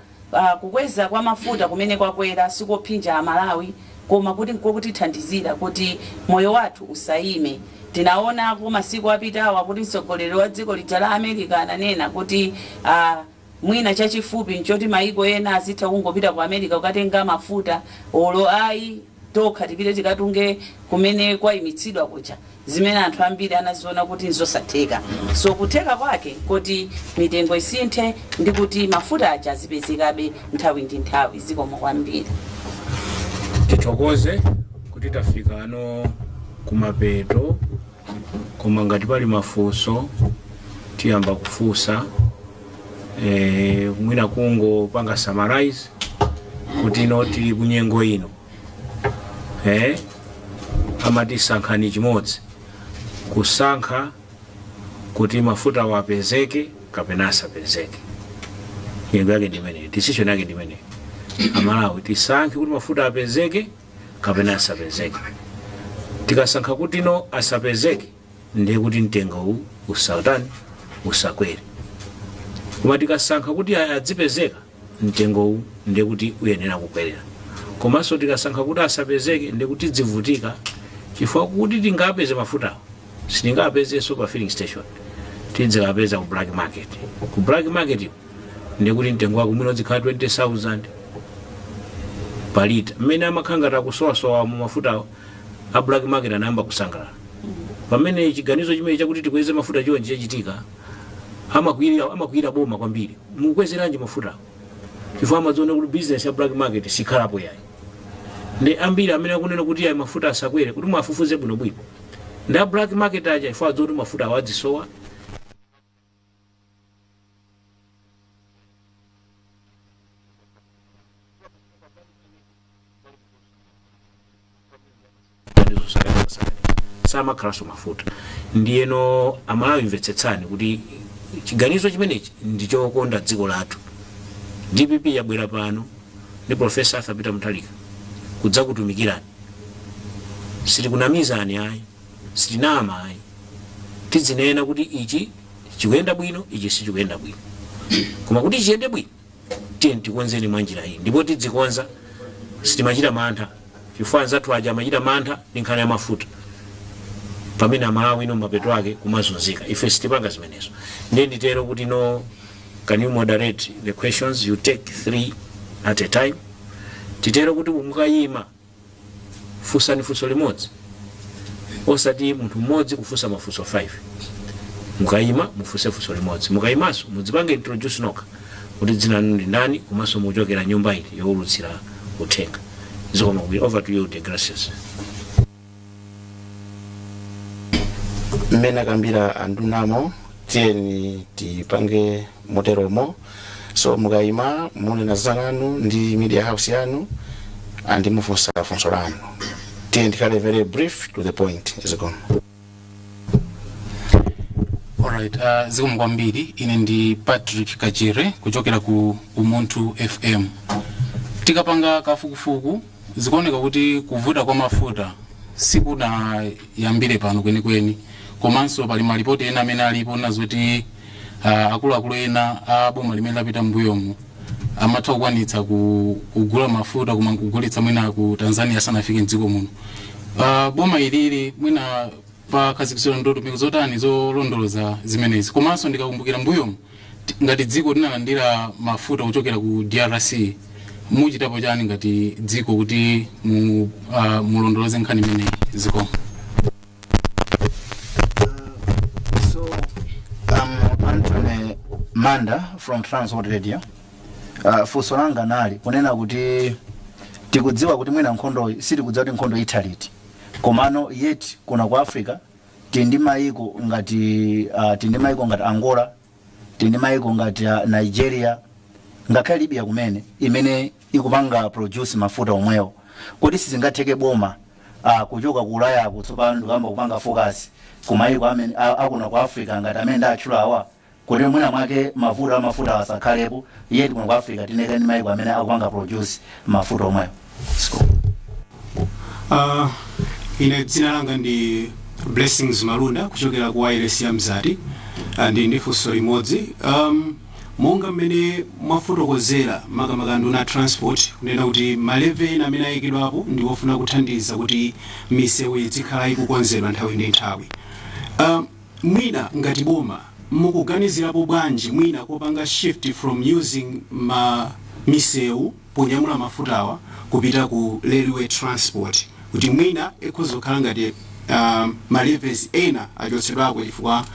kukweza kwa mafuta kumene kwakwera sikophinja Amalawi, koma kuti nkokutithandizira kuti moyo wathu usayime. Tinaonako masiku apitawa kuti mtsogoleri wa dziko lija la America ananena kuti mwina chachifupi nchoti maiko ena azitha kungopita ku America kukatenga mafuta, olo ayi tokha tipite tikatunge kumene kwayimitsidwa kuja, zimene anthu ambiri anaziona kuti nzosatheka. So kutheka kwake kuti mitengo isinthe ndi kuti mafuta aja azipezekabe nthawi ndi nthawi. Zikomo kwambiri. Tithokoze kuti tafika ano kumapeto, koma ngati pali mafunso tiyamba kufunsa. Mwina kungopanga summarize kuti ino tili kunyengo ino, amati sankhani chimodzi, kusankha kuti mafuta apezeke kapena asapezeke. Nyengo yake ndi imeneyo, decision yake ndi imeneyo. Amalawi tisankhe kuti mafuta apezeke kapena asapezeke. Tikasankha kuti no, asapezeke, ndiye kuti mtengo uwu usatani? Usakwere. Koma tikasankha kuti adzipezeka, mtengo uwu ndiye kuti uyenera kukwerera. Komanso tikasankha kuti asapezeke, ndiye kuti tidzivutika, chifukwa kuti tingapeze mafutawo sitingapezenso pa filling station, tidzikapeza ku black market. Ku black market ndiye kuti mtengo wake mwina uzikhala 20,000 pa lita. Mmene amakhala ngati akusowasowa mu mafutawo, a black market anayamba kusangalala. Pamene chiganizo chimene chakuti tikweze mafuta chonchi chachitika, amakwiyira boma kwambiri: "Mukukwezeranji mafutawo?" Chifukwa amadziona kuti business ya black market sikhalapo yayi. Ndi ambiri amene akunena kuti ayi, mafuta asakwere, kuti mwafufuze bwinobwino ndi a black market aja, chifukwa adziwa kuti mafuta awo adzisowa. Samakhalanso mafuta. Ndiyeno Amalawi, mvetsetsani kuti chiganizo chimenechi ndichokonda dziko lathu. DPP yabwera pano ndi Professor Arthur Peter Mutharika kudzakutumikirani. Sitikunamizani ayi, sitinama ayi, tidzinena kuti ichi chikuyenda bwino, ichi sichikuyenda bwino, koma kuti chiyende bwino tiye tikonzeni mwa njira iyi, ndipo tidzikonza. Sitimachita mantha, chifukwa anzathu aja amachita mantha ndi nkhani ya mafuta, pamene Amalawi ino mapeto ake kumazunzika. Ife sitipanga zimenezo. Ndiye nditero kuti no, can you moderate the questions? You take three at a time. Titero kuti mukayima, funsani funso limodzi, osati munthu mmodzi kufunsa mafunso 5. Mukayima mufunse funso limodzi. Mukayimanso mudzipange introduce nokha kuti dzina lanu ndi ndani, komanso mukuchokera nyumba iti yowulutsira uthenga. Zikomo kwambiri. Over to you, De Gracious. Mmene akambira andunamo, tiyeni tipange moteromo. So mukayima munena dzina lanu ndi media house yanu and mufunsa funso lanu. Tiyeni tikhale very brief, to the point. Zikomo. Alright, zikomo kwambiri. Ine ndi Patrick Kachere kuchokera ku Umunthu FM. Tikapanga kafukufuku, zikuoneka kuti kuvuta kwa mafuta sikunayambire pano kwenikweni, komanso pali malipoti ena amene alipo nazoti akuluakulu ena a boma limene lapita mbuyomu Amatha kukwanitsa kugula mafuta koma nkugulitsa mwina ku Tanzania asanafike mdziko muno. Boma ilili mwina pakhazikitsidwa ndondomeko zotani zolondoloza zimenezi? Komanso ndikakumbukira mbuyomu, ngati dziko tinalandira mafuta kuchokera ku DRC. Muchitapo chani ngati dziko kuti mulondoloze nkhani imeneyi? Zikomo. So, I'm Anthony Manda from Transworld Radio. Funso langa nali kunena kuti tikudziwa kuti mwina nkhondo, sitikudziwa kuti nkhondo itha liti, komano yet kuno ku Africa tili ndi mayiko ngati Angola, tili ndi mayiko ngati Nigeria, ngakhale Libya kumene imene ikupanga produce mafuta omwewo. Kodi sizingatheke boma kuchoka ku Ulaya tsopano ndikuyamba kupanga focus ku mayiko amene akuno ku Africa ngati amene ndatchula awa, kuti mwina mwake mavuto amafuta asakhalepo, yet kuno ku Africa tineke ndi mayiko amene akupanga produce mafuta omwewo? Ine dzina langa ndi Blessings Malunda kuchokera ku wireless ya Mzati. Ndi funso limodzi. Monga mmene mwafotokozera, makamaka nduna transport, kunena kuti ma levy ena amene ayikidwapo ndi ofuna kuthandiza kuti misewu izikhala ikukonzedwa nthawi ndi nthawi, mwina ngati boma mukuganizirapo bwanji mwina kopanga shift from using ma misewu ponyamula mafutawa kupita ku railway transport, kuti mwina ikhoza kukhala ngati ma levies ena achotsedwako, chifukwa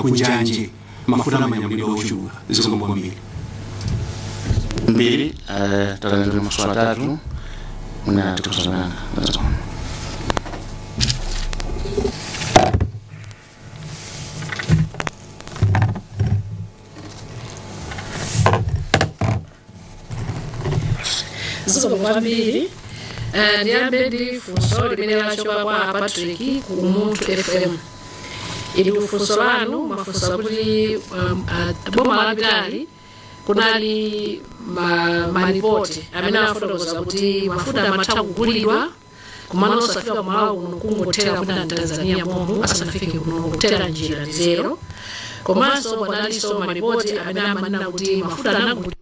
kunjanje mafuta amanyamulidwa ochuluka? Zikomo kwambiri. Mbiri talandira mafunso atatu, mwina tikusazana. Zikomo kwambiri. Ndiyambe ndi funso limene lachoka kwa Patrick ku Umunthu FM. Ili funso lanu, mwafunsa kuti boma lapitali kunali maripoti amene afotokoza kuti mafuta amatha kugulidwa kumano osafika kumalawi kuno, kungothera kwina Tanzania momu asanafike kuno, kuthera njira nditero. Komanso panalinso maripoti amene amanena kuti mafuta anagulidwa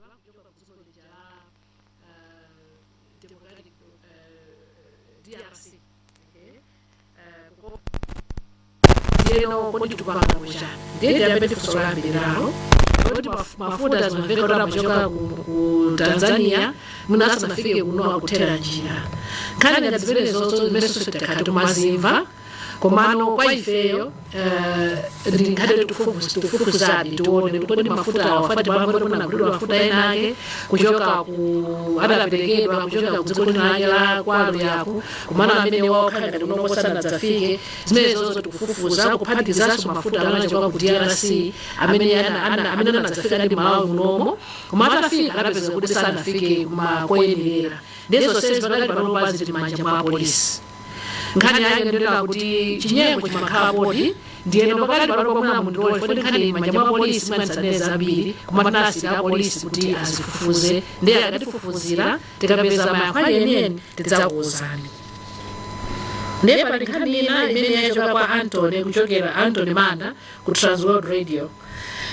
Democratic DRC. Okay. Ndiyeno kodi tikupanga kuchani? Ndiye ndiyambe ndi funso layambiralo kuti mafuta zimamveka kuti amachoka ku Tanzania, mwina asanafike kuno akuthera njira. Nkhani ngati zimenezozo zimenenso tikhala tikumazimva, komano kwa ifeyo ndi nkhani tikufufuzadi tione kuti kodi mafuta awa fati pamwe kunagulidwa mafuta ena ake kuchoka ku adaperekedwa kuchoka ku dziko lina lake la kwalo yaku, kumana amene wakhala ngati kuno kosanadzafike. Zimenezozo tikufufuza, kuphatikizanso mafuta amene anachoka ku DRC amene anadzafika ndi Malawi munomo, koma atafika anapeza kuti sanafike kuma koyenerera. Ndiye zonsezi pakali panopa zili m'manja mwa polisi. Nkhani yake ndiyonena kuti chinyengo chimakhala poti, ndiyeno pakali panopa muna mundilole foti nkhani ili m'manja mwa polisi, mwina zambiri, koma tinasiyira apolisi kuti azifufuze. Ndiye akatifufuzira, tikapeza mayankho enieni tidzakuwuzani. Ndiye pali nkhani ina imene yachoka kwa Antony, kuchokera Antony Manda ku Transworld Radio.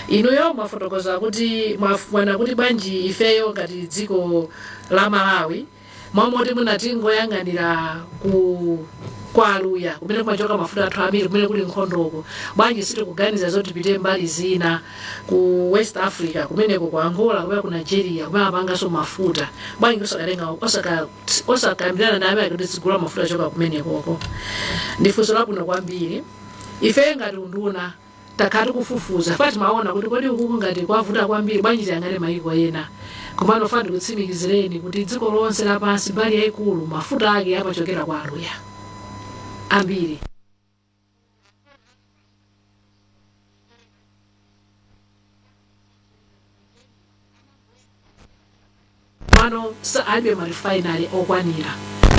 Inuyo mwafotokoza kuti mwana kuti bwanji ifeyo ngati dziko la Malawi, mwamoti mwina tingoyang'anira ku kwaluya kumene kumachoka mafuta athu ambiri, kumene kuli nkhondoko, bwanji sitikuganiza zoti tipite mbali zina ku West Africa, kumeneko ku Angola kumene ku Nigeria kumene apanganso mafuta, bwanji osakatenga osakambirana ndi amene kuti zigula mafuta achoka kumenekoko? Ndi funso labwino kwambiri. Ife ngati unduna takhala tikufufuza fa timaona kuti kodi ukuku ngati kwavuta kwambiri, bwanji tiyang'ane mayiko ena? Komano fa ndikutsimikizireni kuti dziko lonse lapansi, mbali yayikulu mafuta ake amachokera kwa aluya ambiri. Pano alibe ma refinery okwanira,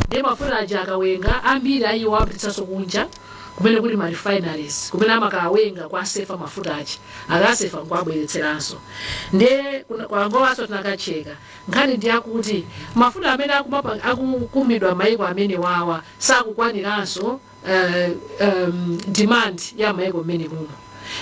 ndiye mafuta aja akawenga ambiri ayiwo apititsanso kunja kumene kuli ma refineries, kumene amakawenga kwasefa mafuta aja, akasefa nkuabweretseranso. Ndiye ku Angolanso tinakacheka. Nkhani ndi yakuti mafuta amene akukumbidwa mayiko amene wawa sakukwaniranso demand ya mayiko mmene mumo.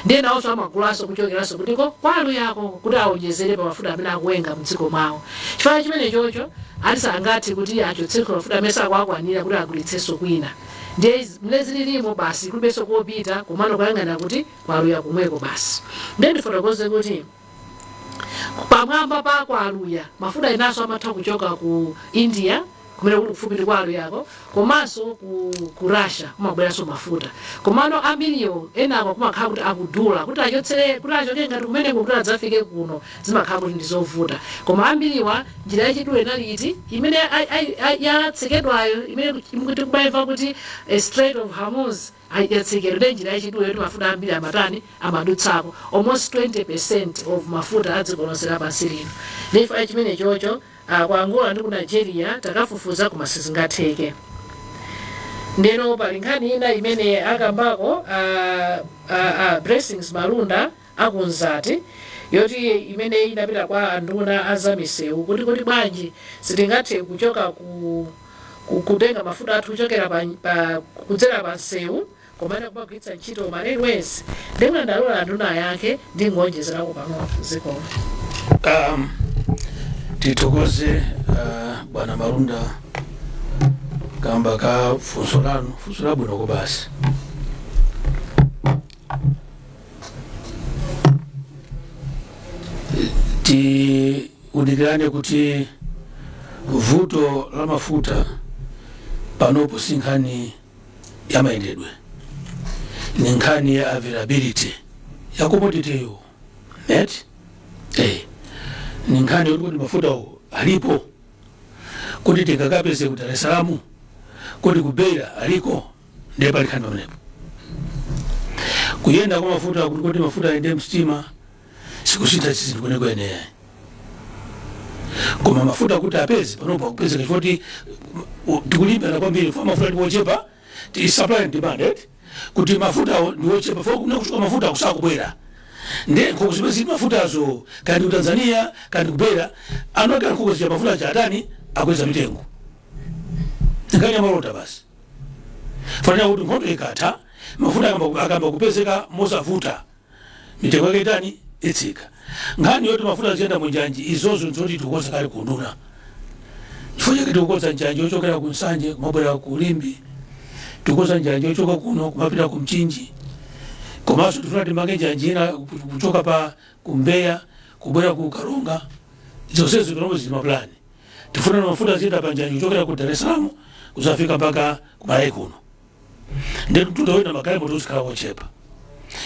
Ndiye nawonso amagulanso kuchokeranso kutiko kwa Aluyako kuti awonjezere pa mafuta amene akuwenga mdziko mwawo. Chifukwa chimene chocho ati sangathe kuti achotseko mafuta amene sakuakwanira kuti agulitsenso kwina. Ndiye mene zililimo basi, kulibenso kopita komano kuyang'ana kuti kwaluya kumweko basi. Ndiye ndifotokoze kuti pamwamba pa kwaluya mafuta inanso amatha kuchoka ku India kumene kuli kufupi ndi kwa Aluyako, komanso ku Russia kumabweranso mafuta. Komano ambiriwo enako kumakhala kuti akudula kuti achotsere, kuti achoke ngati kumeneko kuti adzafike kuno, zimakhala kuti ndizovuta. Koma ambiriwa njira yachidule inali iti imene yatsekedwayo, imene tikumayimva kuti Strait of Hormuz yatsekedwa. Ndiye njira yachidule yoti mafuta ambiri amatani, amadutsako, almost 20% of mafuta a dziko lonse lapansi lino. Ndiye chimene chocho ku Angola ndi ku Nigeria takafufuza koma sizingatheke. Ndeno pali nkhani ina imene akambako Blessings Malunda akunzati yoti imene inapita kwa anduna azamisewu kuti bwanji sitingathe kuchoka ku kutenga mafuta athu kuchokera pa kudzera pa msewu komana kumagwiritsa ntchito ma railways. Ndimwe ndalola anduna ayankhe, ndingonjezerako pang'ono. Zikomo. Tithokoze bwana Malunda kamba ka funso lanu, funso labwinoko basi. Tiunikirane kuti vuto la mafuta panopo si nkhani ya mayendedwe, ni nkhani ya availability ya commodity yo net. Ni nkhani yoti kuti mafutawo alipo, kuti tingakapeze ku Dar es Salaam, kuti ku Beira aliko. Ndiye pali nkhani pamenepo. Kuyenda kwa mafuta kuti mafuta ayende msitima sikusintha zinthu kwenekwene, koma mafuta kuti apeze panopo akupezeka chifukwa kuti tikulimbana kwambiri chifukwa mafuta ndi ochepa. Supply and demand, right? Kuti mafuta ndi ochepa fo kuna kuchoka mafuta kusakubwera, ndiye nkhuku zimene zili mafutazo kandi ku Tanzania kandi ku Beira anoka nkhuku zija mafuta chatani, akweza mitengo. Nkhani ya malonda basi. Fanira kuti nkhondo ikatha, mafuta akamba kupezeka mosavuta, mitengo yake itani, itsika. Nkhani yoti mafuta aziyenda munjanji, izozo nzoti tikukonza kale kunduna. Chifukwa chake tikukonza njanji yochokera ku Nsanje kumabwera ku Limbe, tikukonza njanji yochoka kuno kumapita ku Mchinji, komanso tifuna timange njanji ina kuchoka pa ku Mbeya kubwera ku Karonga. Zonsezo tinomwe zili mapulani. Tifuna na mafuta aziyenda pa njanji kuchokera ku Dar es Salaam kuzafika mpaka ku Malawi kuno, ndi mtunda wina magalimoto uzikhala wochepa.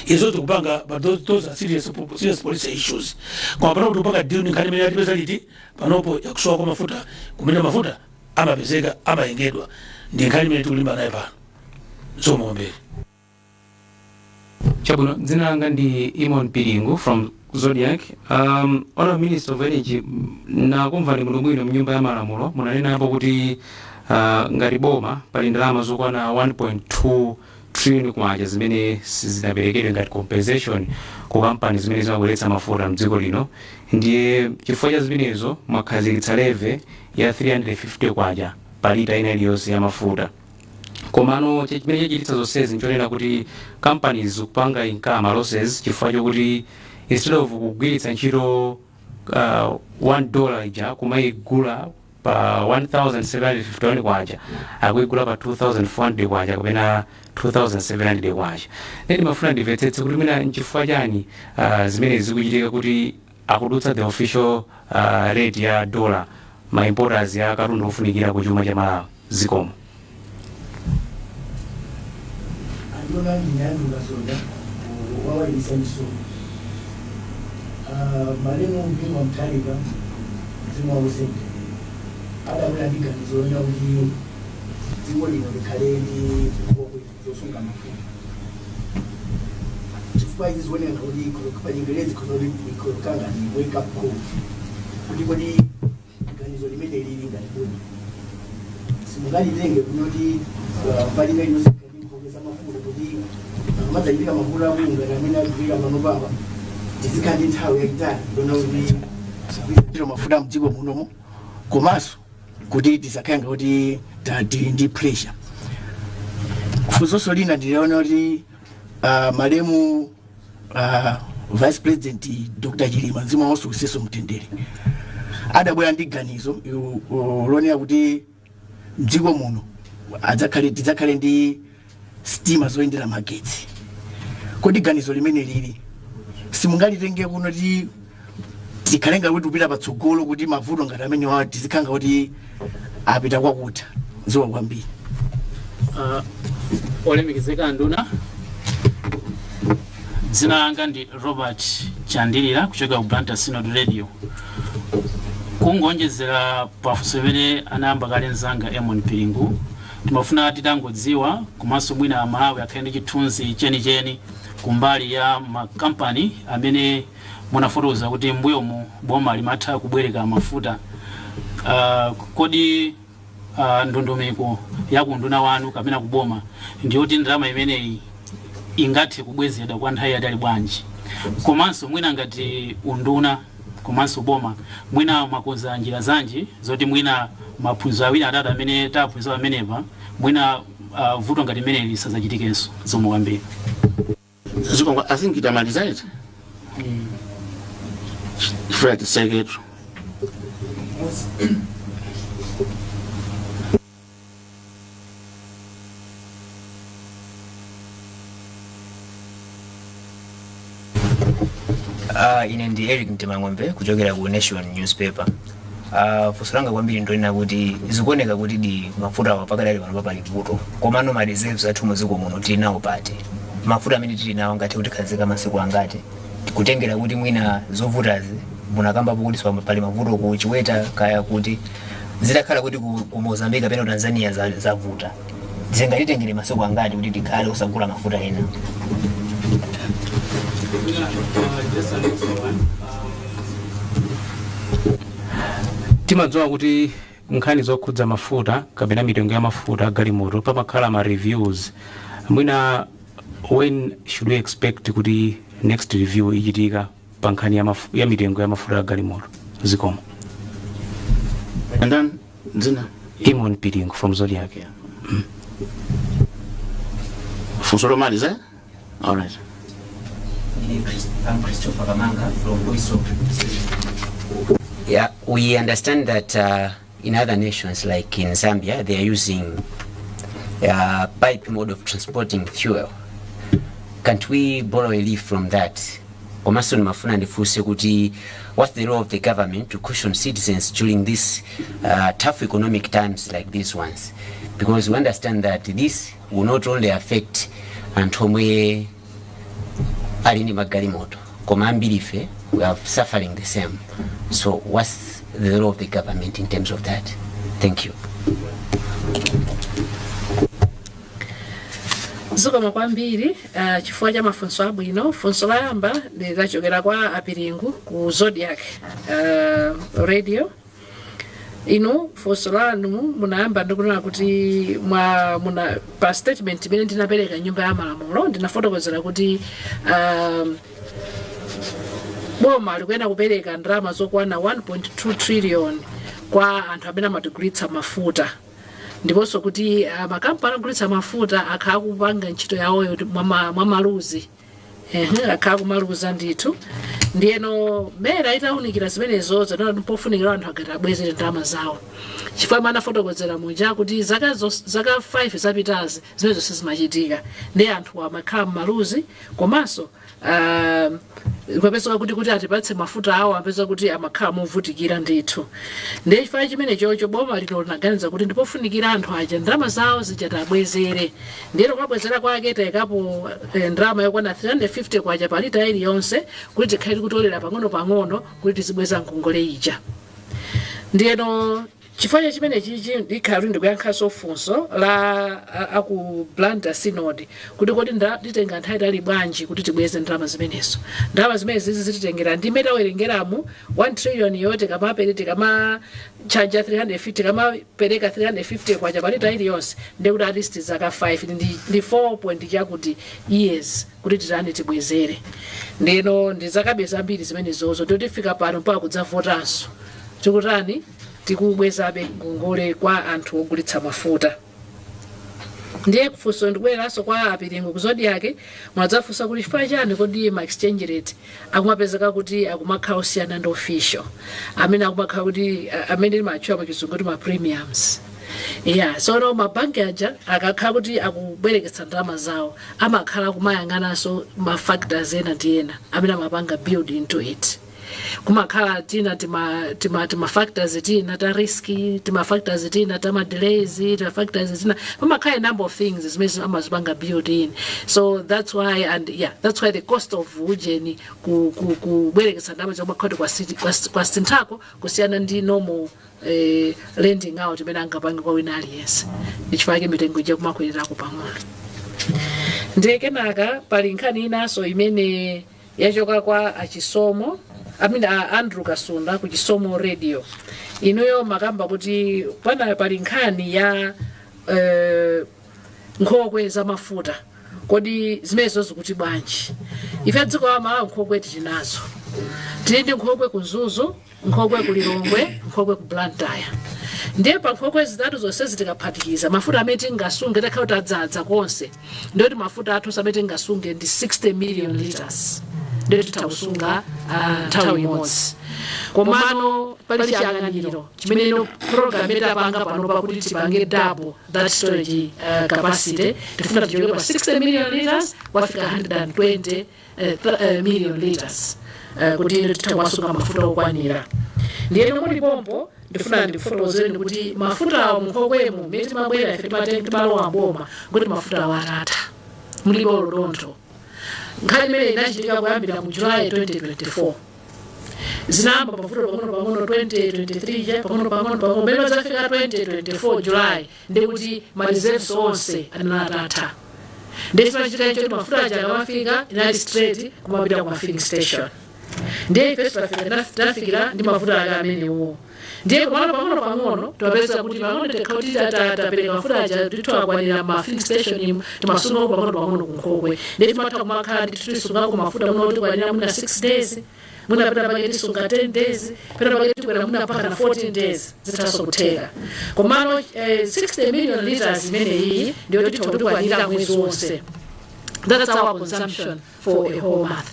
Izo tikupanga, but those are serious, serious policy issues. Koma panopo tikupanga deal ni nkhani imene yatipeza liti panopo yakusowa kwa mafuta kumene mafuta amapezeka, amayengedwa. Ndi nkhani imene tikulimba naye pano. Zikomo kwambiri. Chabwino, dzina langa ndi Imon Piringu from Zodiak. Honorable Minister of Energy, nakumvani bwinobwino mnyumba ya malamulo munanenapo kuti ngati boma pali ndalama zokwana 1.2 trillion kwacha zimene sizinaperekedwe ngati compensation ku kampani zimene zimabweretsa mafuta mdziko lino. Ndiye chifukwa cha zimenezo mwakhazikitsa levy ya 350 kwacha pa lita ina iliyonse ya mafuta. Komano chimene chachititsa zonsezi nchonena kuti companies zikupanga incur ma losses chifukwa chokuti instead of kugwiritsa ntchito $1 ija kumayigula pa 1751 kwacha, akuigula pa 2400 kwacha kapena 2700 kwacha. Then mafuna ndimvetsetse kuti mwina nchifukwa chani zimene zikuchitika kuti akudutsa the official rate ya dollar, ma importers ya katundu ofunikira ku chuma cha Malawi. Zikomo. Anduna, ndine Andrew Kasonda wawayilisa misomo. Malemu Bingu wa Mutharika, mzimu wawo usende, adabwera ndi ganizo lonena kuti dziko lino likhale ndi nkhokwe zosunga mafuta, chifukwa izi zioneka kuti pa Chingerezi khoza kuti ikhoza ngati wake up call kuti kodi ganizo limene lili ngati boma simungatitenge kunoti palina iliyonse ngati nkhokwe za mafuta, kuti akamadzachitika mavuto akulu ngati amene agwira pano papa, tizikhala ndi nthawi yayitali yona kuti tigwiritse mafuta mdziko munomo, komanso kuti tisakhale ngati tili ndi pressure. Funso lina ndiliona kuti malemu Vice President Dr Chilima, mzimu wawo uwuse mtendere, adabwera ndi ganizo lonena kuti mdziko muno adzakhale tidzakhale ndi sitima zoyendera magetsi. Kodi ganizo limene lili simungalitenge kuno ti tikhale ngati kuti kupita patsogolo, kuti mavuto ngati amene wa tizikhala kuti apita kwakutha? Zikomo kwambiri. Olemekezeka nduna, dzina langa ndi Robert Chandilira kuchoka ku Blantyre Synod Radio. Kungonjezera pafunso imene anayamba kale mzanga Emon Piringu, timafuna titangodziwa komanso mwina Amalawi akhale ndi chithunzi chenicheni kumbali ya makampani amene munafotokoza kuti mbuyomu boma limatha kubwereka mafuta. Kodi ndondomeko ya kunduna wanu kapena kuboma ndiyoti ndalama imeneyi ingathe kubwezedwa kwa nthawi yatali bwanji? Komanso mwina ngati unduna komanso boma, mwina mwakonza njira zanji zoti mwina maphunziro awiri atatu amene taphunzira pamenepa, mwina vuto ngati imeneyi lisadzachitikenso? Zikomo kwambiri. Zikomo. I think tamaliza iti chifukwa titseketu. Ine ndi Eric Mtemang'ombe kuchokera ku Nation newspaper. Funso langa kwambiri ndonena kuti zikuoneka kuti di mafuta awa pakadali pano pali vuto, komano ma reserves athu muziko muno tili nawo pati? Mafuta amene tili nawo angathe kutikhazika masiku angati, kutengera kuti mwina zovutazi munakambapo kuti pali mavuto ku Chiweta, kaya kuti zitakhala kuti ku Mozambique kapena ku Tanzania zavuta, zingatitengere masiku angati kuti tikhale osagula mafuta ena? Just an extra one. Timadziwa kuti nkhani zokhudza mafuta kapena mitengo ya mafuta agalimoto pamakhala ma reviews. Mwina when should we expect kuti next review ichitika pa nkhani ya mitengo ya mafuta agalimoto? Zikomo. And then dzina? Imon Piringu from Zodiac. Funso lomaliza, eh? All right. I'm Christopher Kamanga from Voice of. Yeah, we understand that in other nations like in Zambia, they are using pipe mode of transporting fuel. Can't we borrow a leaf from that? Komanso ndimafuna ndifunse kuti what's the role of the government to cushion citizens during these tough economic times like these ones? Because we understand that this will not only affect anthu omwe ali ndi magalimoto, koma ambiri ife we are suffering the same. So what's the role of the government in terms of that? Thank you. Zikomo kwambiri chifukwa cha mafunso abwino. Funso loyamba lachokera kwa Apiringu ku Zodiac Radio. Inu funso lanu munayamba ndikunena kuti mwa muna pa statement imene ndinapereka nyumba ya malamulo, ndinafotokozera kuti boma likuyenera kupereka ndalama zokwana 1.2 trillion kwa anthu amene amatigulitsa mafuta, ndiponso kuti makampani ogulitsa mafuta akhala akupanga ntchito yawoyo mwa maluzi. Ehe, akhala kumaluza ndithu. Ndiyeno MERA itawunikira zimenezo, zanaona pofunikira anthu agati abwezere ndalama zawo, chifukwa amene anafotokozera muja kuti zaka 5 zapitazi zimenezo sizimachitika, ndi anthu amakhala mmaluzi, komanso kupezeka kuti atipatse mafuta awo apeza kuti amakhala movutikira ndithu. Ndiye chifukwa chimene chocho boma lino linaganiza kuti ndipofunikira anthu aja ndalama zawo zija tabwezere. Ndiyeno kwabwezera kwake tayikapo ndalama yokwana 350 kwacha pa lita iliyonse, kuti tikhale tikutolera pang'ono-pang'ono kuti tizibweza ngongole ija. Ndiyeno chifukwa cha chimene chichi ndikhala kuti ndikuyankhanso funso la aku Blantyre Synod kuti kodi nditenga nthawi itali bwanji kuti tibweze ndalama zimenezo. Ndalama zimene zizi zititengera ndi imene tawerengeramu 1 trillion yo, tikamapere tikama charge 350, tikamapereka 350 kwacha pa lita iliyonse, ndiye kuti at least zaka 5 ndi 4 point chakuti years kuti titani tibwezere. Ndiyeno ndi zakabe zambiri zimenezozo, ndiyo tifika pano mpaka kudzavotanso tikutani, tikubwezabe ngongole kwa anthu ogulitsa mafuta. Ndiye kufunso ndikubwereranso kwa Apiringo ku Zodiak, mwadzafunsa kuti chifukwa chani kodi ma exchange rate akumapezeka kuti akumakhala osiyana ndi official, amene akumakhala kuti amene timatchula pachizungu kuti ma premiums. Yeah, so mabanki aja akakhala kuti akubwereketsa ndalama zawo, amakhala akumayang'ananso ma factors ena ndi ena amene amapanga build into it. Kumakhala tina tima factors tina ta risk, tima factors tina ta ma delays, tima factors tina, pamakhala a number of things zimene amazipanga build in. So that's why, and yeah, that's why the cost of ujeni kubwereketsa ndalama zomakhala kuti kwasinthako kusiyana ndi normal lending out imene angapange kwa wina aliyense. Ndichifukwa mitengo ija kumakwererako pang'ono. Ndiye kenaka pali nkhani inanso imene yachoka kwa achisomo, I mean, Andrew Kasunda ku Chisomo Radio. Inuyo makamba kuti pana pali nkhani ya nkhokwe za mafuta, kodi zimenezo zikuti bwanji? Ife dziko la Malawi nkhokwe tili nazo. Tili ndi nkhokwe ku Mzuzu, nkhokwe ku Lilongwe, nkhokwe ku Blantyre. Ndiye pa nkhokwe zitatu zonse tikaphatikiza mafuta amene tingasunge, takhala kuti adzadza konse, ndiyoti mafuta athu amene tingasunge ndi 60 million liters. Ndiyo titha kusunga nthawi imodzi. Komano pali chiyang'aniro chimene ino program imene tapanga panopa kuti tipange double that storage capacity. Tifuna tichoke pa 60 million liters wafika 120 million liters kuti ino titha kuwasunga mafuta okwanira. Ndiyeno muli pompo, ndifuna ndifotokozereni kuti mafuta awo munkhokwemo mmene timabwera ife, timalowa mboma kuti mafuta awo atatha, mulibe olodontho. Nkhani imene inachitika kuyambira mu July 2024, zinayamba mafuta pang'ono pang'ono 2023 ja, pang'ono pang'ono pang'ono, mmene padzafika 2024 July ndikuti ma reserves onse anali atatha. Ndiye chimachitika icho kuti mafuta aja akamafika inali straight kumapita kuma filling station. Ndiye ife tafikira ndi mafuta ake amenewo. Ndiye komano pang'ono pang'ono timapeza kuti pang'ono tikauti tapereka mafuta aja, ndithu akwanira ma filling station imu, timasungako pang'ono pang'ono kunkhokwe. Ndiye timatha kumakhala ndithu tisungako mafuta muno tikwanira muna 6 days, mwina pena pake tisunga 10 days, pena pake tikwera mwina mpaka na 14 days zithaso kutheka. Komano 60 million liters imene iyi ndiyo titha kutikwanira mwezi wonse. That's our consumption for a whole month.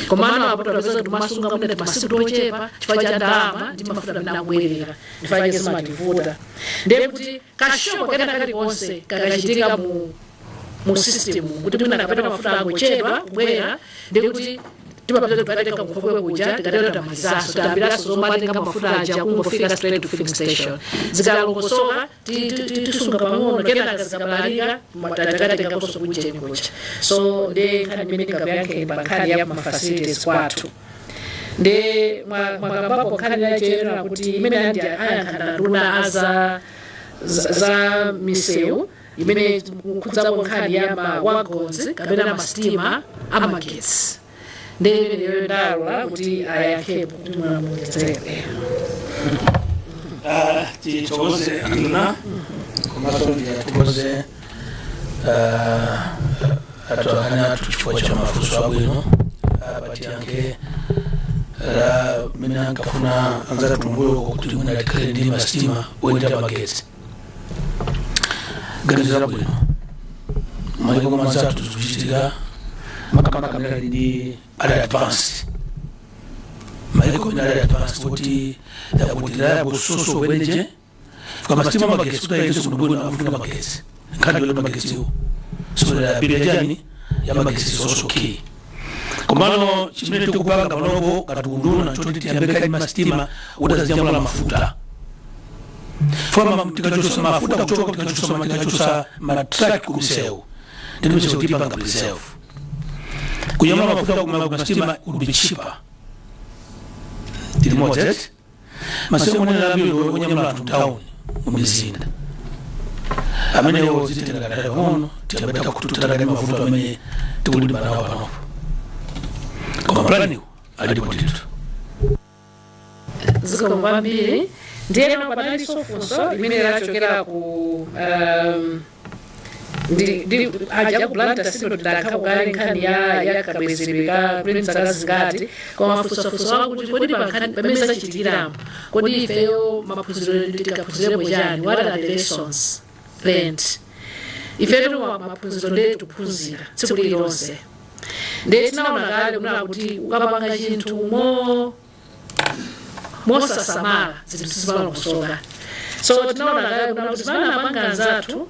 Komano apo tapeza kuti masunga mwina timasiku tochepa chifukwa cha ndalama ndi mafuta amene akubwerera, chifukwa chake zimativuta. Ndiye kuti ka shock kena kalikonse kakachitika mu system, kuti mwina kapena mafuta angochepa kubwera, ndiye kuti timapeza kuti tukatenga kunkhokwe kuja, tikatero tamalizaso, tayambiraso zomatenga mafuta aja kungofika straight to filling station. Zikalongosoka tisunga pang'ono, kenaka zikabalalika takatengakonso kunjeni kuja. So ndi nkhani imene ndingakuyankheni pa nkhani ya ma facilities kwathu. Ndi mwakambapo nkhani yachiyenera kuti imene andi ayankhana nduna aza za misewu, imene kukhudzako nkhani ya ma wagons kapena masitima amagetsi. Ndi imeneyo ndalola kuti ayankhepo kuti mwamuwedzere. Tithokoze anduna, komanso ndiyathokoze atolankhani athu chifukwa cha mafunso abwino. Patiyankhe la mene ankafuna anzathu mbuyo kuti mwina tikhale ndi masitima oyendera magetsi, ganizo labwino. Maiko koma anzathu zikuchitika, makamaka amene ali ndi ali advanced, maiko amene ali advanced kuti yakuti reliable source of energy. Kwa masitima magetsi, kuti ayendenso kuno bwino akufunika magetsi, nkhani yoti magetsiwo. So reliability chani ya magetsi is also key. Komano chimene tikupanga panopo ngati unduna choti tiyambe kali masitima utazinyamula mafuta fama, tikachosa mafuta kuchoka, tikachosa ma truck kumisewu, ndi misewu tipanga preserve. Kunyamula mafuta kuma masitima would be cheaper. Tili modzi eti masitima onena ambiri onyamula anthu town mumizinda amenewo zitenga kadali pang'ono, tiyambe takututana mavuto amene tikulimbana nawo panopo, koma planiwo alipo ndithu. Zikomo kwambiri. Ndiyeno panalinso funso limene lachokera ku ndi aja ku Blantyre Synod. Ndakha kukale nkhani ya kabwezedwe ka kuti zaka zingati, koma mafunsofunso akuti kodi pa nkhani pamene zachitikiramo, kodi ifeyo maphunziro tikaphunzirepo chani? What are the lessons learned? Ifetu maphunziro ndiye tikuphunzira tsiku lililonse. Ndiye tinaona kale kunena kuti ukapanga chinthu mosasamala, zinthu sizimalongosoka. So tinaona kale kunena kuti zimene anapanga anzathu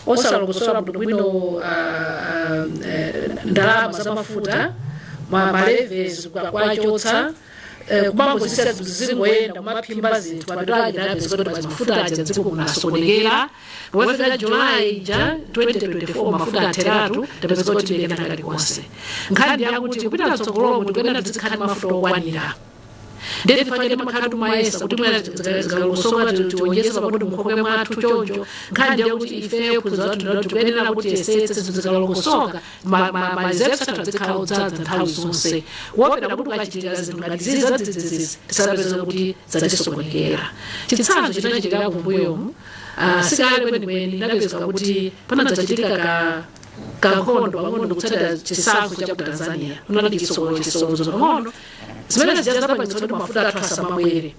osalongosola bwinobwino ndalama za mafuta, ma levies kwachotsa, kumangozisiya zinthu zingoyenda, kumaphimba zinthu, mapeto ake tinapeza kuti mafuta aja dziko kunasokonekera. Pomafika July ja 2024, mafuta atheratu, tapeza kuti tibekena kalikonse. Nkhani yakuti kupita mtsogolomo tikuyenera tizikhala ndi mafuta okwanira. Ndiye tifanye timakhala timayesa kuti mwina zikalongosoka tiwonjeze pang'ono munkhokwe mwathu choncho. Nkhani yakuti ifeyo phunziro lathu ndiloti tikuyenera kuti tiyesetse zinthu zikalongosoka, ma reserves athu azikhala odzaza nthawi zonse, kuopera kuti ukachitika zinthu ngati zizi zadzidzidzi tisapeze kuti zatisokonekera. Chitsanzo chinachitika kumbuyomu, sikale kwenikweni, inapezeka kuti panadzachitika ka kankhondo pang'ono kutsatira chisankho cha ku Tanzania. Kunali chisokonezo pang'ono zimene zija zapangitsa kuti mafuta athu asamabwere.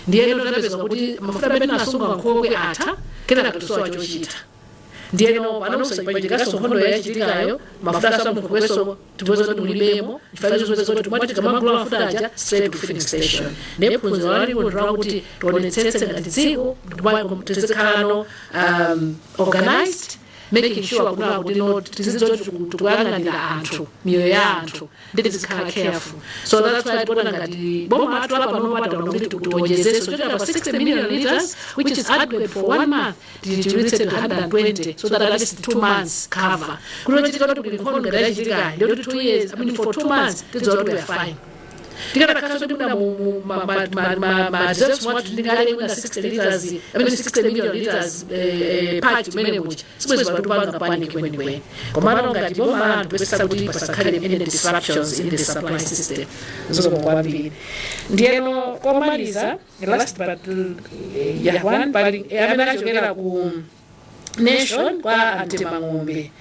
Ndiyeno tinapeza kuti mafuta amene asunga nkhokwe atha, kenaka tisowa chochita. Ndiyeno panonso pachitikanso nkhondo yachitikayo, mafuta aso munkhokweso tipeza kuti mulibemo, chifukwa chozopeza kuti timati tikamagula mafuta aja straight to filling station. Ndiye phunziro lalikulu ndila kuti tionetsetse ngati dziko tizikhalano organized, making sure kunena kuti no, tizizoti tikuyang'anira anthu, miyoyo ya anthu, ndi tizikhala careful. So that's why tiona ngati boma lathu apa pano pataona kuti tionjezeso kuchokera pa 60 million liters, which is adequate for one month, tichulitse to 120, so that at least 2 months cover, kuti ochitika kuti kuli nkhondo ngati yachitikayi, ndiyoti 2 years, I mean, for 2 months tidziwa kuti we are fine. Tikanakhala kuti muna ma reserves mwathu ndingale mwina 60 liters, I mean 60 million liters, part imene muja sibwezi patupanga panic kwenikweni. Komano ngati boma anthu pesa kuti pasakhale any disruptions in the supply system. Zikomo kwambiri. Ndiyeno komaliza, last but yeah, one, pali amene achokera ku Nation kwa Antemang'ombe,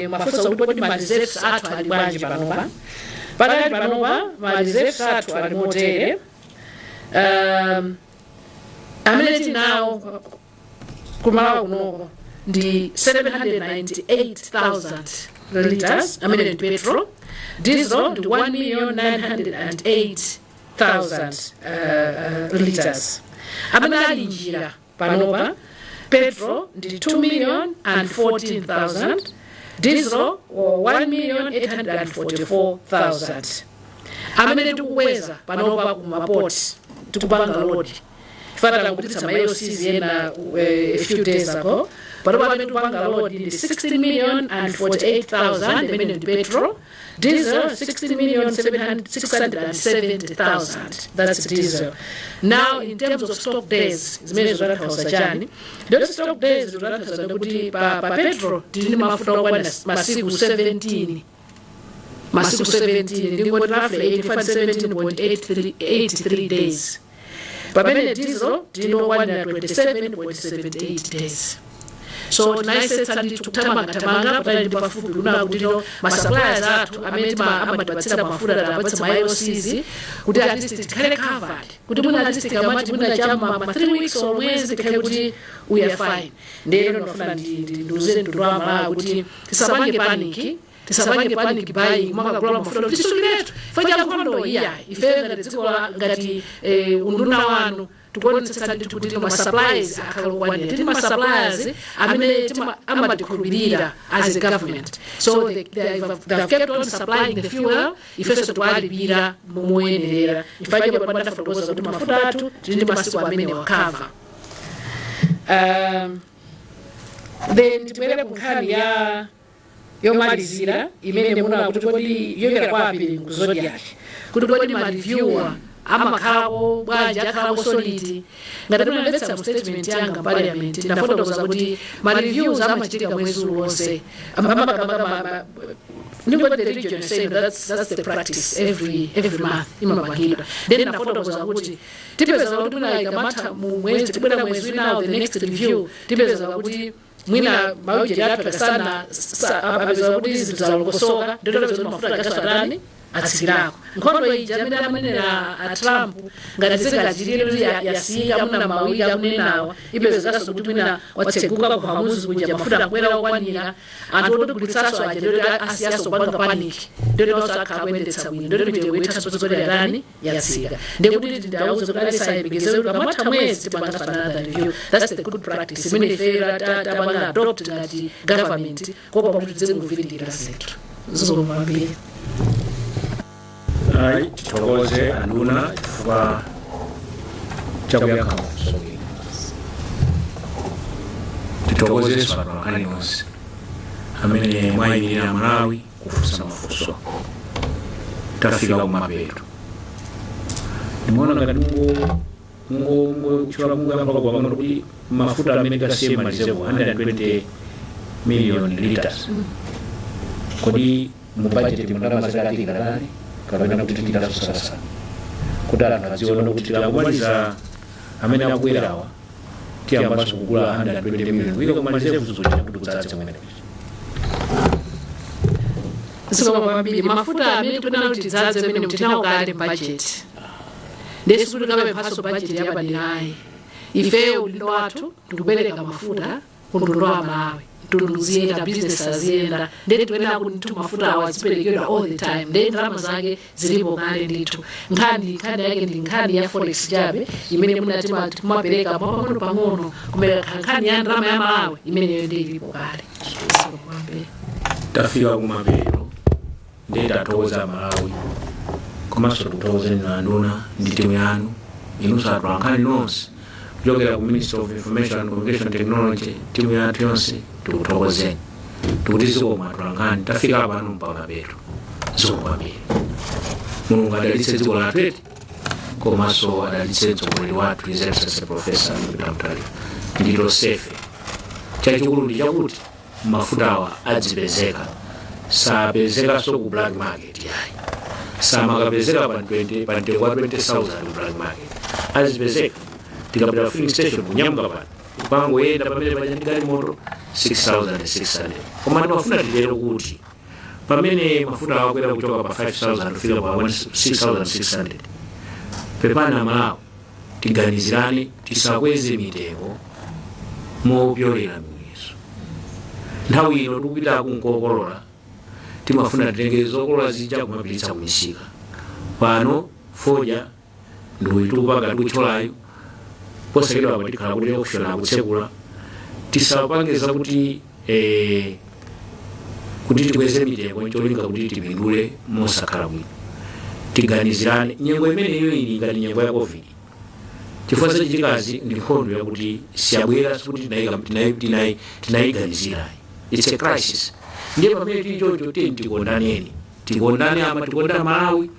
mafunsa kuti kodi ma reserves athu ali bwanji panopa? Pakali panopa ma reserves athu ali motere. Amene tinawo kumalawa kunoko ndi 798,000 liters, amene ndi petrol. Diesel ndi 1,908,000 liters. Amene ali njira panopa, petrol ndi 2,014,000, diesel 1,844,000. Amene tikukweza panopa kumapoti, tikupanga load, fatala kupititsa ma LCs ena a few days ago, panopa amene tikupanga load ndi 16 million and 48,000, imene ndi petrol. Diesel 16 million 670,000, that's diesel. Now, in terms of stock days, zimene zotanthauza chani? Ndiyoti stock days zotanthauza kuti pa petrol tili ndi mafuta okwana masiku 17, masiku 17, ndingoti roughly 85, 17.83 days, pamene diesel tili okwanira 27.78 days. So tinayesetsa ndithu kuthamangathamanga patali ndi pafupi kunena kuti no, ma suppliers athu amene amatipatsira mafuta tapatsa ma LCs kuti at least tikhale covered, kuti mwina at least tikamati mwina chama ma 3 weeks or mwezi tikhale kuti we are fine. Ndiyeno ndinofuna ndiuze mtundu wa Malawi kuti tisapange panic, tisapange panic buying, mwakagula mafuta tisukiretu chifukwa cha nkhondo, iyayi. Ife ngati dziko ngati unduna wanu tikuonetsetsa ndithu kuti ma supplies akhala okwanira. Tili ma suppliers amene amatikhulupirira as a government, so they have kept on supplying the fuel. Ifenso tiwalipira moyenerera. Chifukwa chake pano ndafotokoza kuti mafuta athu tili ndi masiku amene wakava. Then tibwere ku nkhani ya yomalizira imene muna kuti kodi yoyera kwa apiri ku Zodiac, kuti kodi ma review amakhalako bwanji, akhalako solid? Ngati munamvetsa mu statement yanga parliament, ndafotokoza kuti ma reviews amachitika mwezi uliwonse. Ndingoti the region is saying that's the practice, every month imapangidwa. Then ndafotokoza kuti tipeza kuti mwina ikamatha mu mwezi, tibwera mwezi winawo, the next review, tipeza kuti mwina maujeri athu akasana apeza kuti zinthu zalongosoka, nditopeza kuti mafuta agaso atani. Atsikirako nkhondo ija amene amanena a Trump, ngati zingachitire kuti yasiyika muna mawiki akunenawa, ipezekanso kuti mwina watseguka ku Hormuz kuja, mafuta akwera okwanira, anthu otigulitsaso aja ndoti asiyaso kupanga panic, ndoti nonso akhala kuyendetsa bwino, ndoti mitengo ithaso zoti yatani, yatsika. Ndekuti tindauze kuti alisayembekezere kuti pamatha mwezi tipangaso another review. That's the good practice imene ife tapanga adopt ngati government, kuopa kuti tizinguvindira zinthu. Zikomo kwambiri. Ayi, tithokoze anduna chifukwa chakuyankha mafunso bwino. Tithokozenso atolankhani nonse amene mwayimirira Malawi kufunsa mafunso. Tafika kumapeto. Ndimaona ngati mungo mungoyamba pang'ono kuti mafuta amene tasiye malizepo 120 million liters, kodi mu budget mundalama zikatika tani, kapena kuti titasosasa kuti anthu adziona kuti tikangomaliza amene akubwerawa tiyambanso kugula 120 million kuyika kumalizepo zochita kuti kudzadze kumene? Zikomo kwambiri. Mafuta amene tikunena kuti tidzadze amene mtinawo kale m'budget, ndesi kuti kapemphaso budget yapaderayi. Ifeyo udindo wathu ndikupereka mafuta ku mtundu wa Malawi, mtundu uziyenda, business aziyenda. Ndeti tikuyenera kuti ndithu mafuta awo aziperekedwa all the time. Ndiye ndalama zake zilipo kale ndithu. Nkhani yake ndi nkhani ya forex chabe imene munati timapereka pang'ono pang'ono kumereka. Nkhani ya ndalama ya Malawi imeneyo ndi ilipo kale. Zikomo kwambiri. Tafika kumapeto. Ndiye tathokoza Malawi, komanso tikuthokozeni anduna ndi timu yanu, inunso atolankhani nonse kuchokera ku Ministry of Information and Communication Technology, timu yathu yonse tikuthokozeni, tikuti zikomo atolankhani. Tafika pano mpamapeto. Zikomo kwambiri. Mulungu adalitse dziko lathu eti, komanso adalitse mtsogoleri wathu, His Excellency Professor Peter Mutharika. Nditosefe chachikulu ndi chakuti mafutawa adzipezeka, sapezekanso ku black market yayi. Samakapezeka pa 20, pa mtengo wa 20,000 ku black market. Azipezeka tikapita filling station kunyamuka pano, ukangoyenda pamene paja ndi galimoto, 6600. Koma ndimafuna titero kuti pamene mafuta akwera kuchoka pa 5000 kufika pa 6600, pepani Malawi, tiganizirane, tisakweze mitengo mopyolera miyeso. Nthawi ino tikupita kunkokolola, timafuna titenge zokolola zija kumapititsa kumisika. Pano fodya ndikuitupa tikuthyolayo, posachedwa apa tikhala kuti auction akutsekula. Tisapange zakuti kuti tikweze mitengo cholinga kuti tipindule mosakhala bwino. Tiganizirane, nyengo imeneyo ili ngati nyengo ya COVID, chifukwa zachitikazi ndi nkhondo yakuti siyabwera, sikuti tinayiganizirayi. It's a crisis. Ndiye pamene tili choncho, tiye tikondaneni, tikondane ama tikonda Malawi.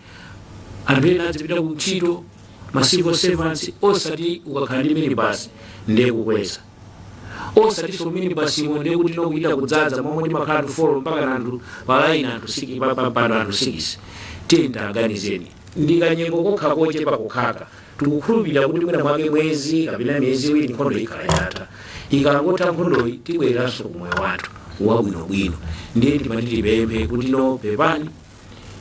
Anthu ena adzipita ku ntchito, ma civil servants, osati ukakhala ndi minibus ndiye kukweza, osati minibus imwe ndiye kuti nokuita kudzaza momwe timakhala anthu 4 mpaka na anthu pa line, anthu 6 pano, anthu 6. Tiye taganizeni, ndikanyengo kokha kochepa kokhaka. Tikukhulupirira kuti mwina mwake mwezi kapena miyezi 2 nkhondo ikhala yatha. Ikangotha nkhondoyi, tibwereranso ku moyo wathu wabwinobwino. Ndiye timati tipemphe kuti no, pepani,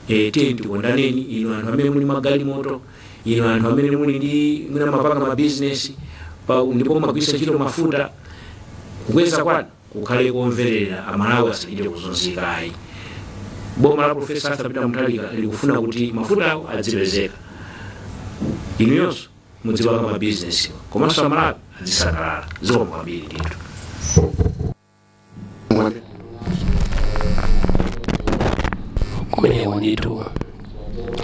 tiye tikondaneni. Inu anthu amene muli magalimoto, inu anthu amene muli ndi mwina mapanga mabizinesi ndipo magwisa ntchito mafuta, kukweza kwanu kukhale komverera, Amalawi asachite kuzunzika ayi. Boma la Professor Arthur Peter Mutharika likufuna kuti mafutawo adzipezeka, inuyonso mudzipanga mabizinesi, komanso Amalawi azisangalala. Zikomo kwambiri ndithu. Kumeneko ndithu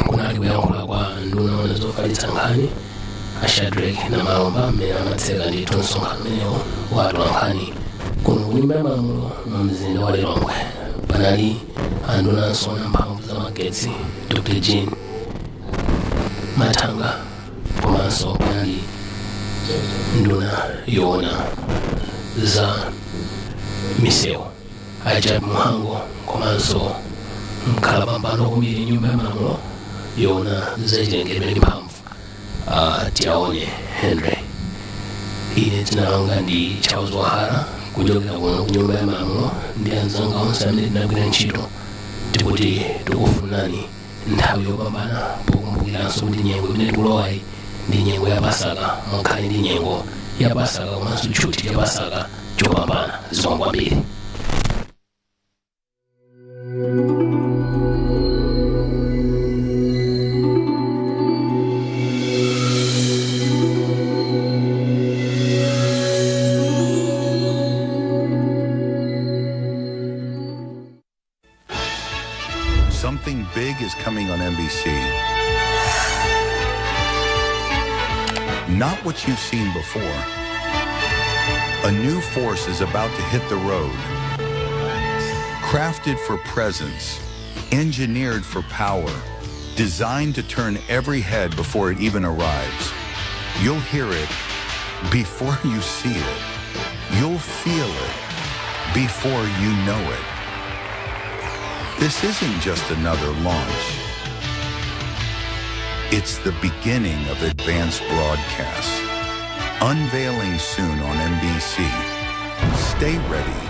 kunali kuyankhula kwa nduna yoona zofalitsa nkhani a Shadric Namalomba mmene amatseka ndithu msonkhano umenewo wa atolankhani kuno ku Nyumba ya Malamulo mu mzinda wa Lilongwe. Panali andunanso oona mphamvu za magetsi Dr Jean Mathanga, komanso panali nduna yoona za misewu a Jappie Mhango, komanso mkhalapampando komiti Nyumba ya Malamulo yoona zachilengedwe ndi mphamvu Tiaone Henry. Ine dzina langa ndi Charles Wahara, kuchokera kuno ku Nyumba ya Malamulo ndi anzanga onse amene tinagwira ntchito, tikuti tikufunani Nthawi yopambana, pokumbukiranso kuti nyengo imene tikulowayi ndi nyengo ya Pasaka. Mukhale ndi nyengo ya Pasaka komanso tchuthi cha Pasaka chopambana. Zikomo kwambiri. Something big is coming on MBC. Not what you've seen before. A new force is about to hit the road. Crafted for presence, engineered for power, designed to turn every head before it even arrives. You'll hear it before you see it. You'll feel it before you know it. This isn't just another launch. It's the beginning of advanced broadcasts. Unveiling soon on MBC. Stay ready.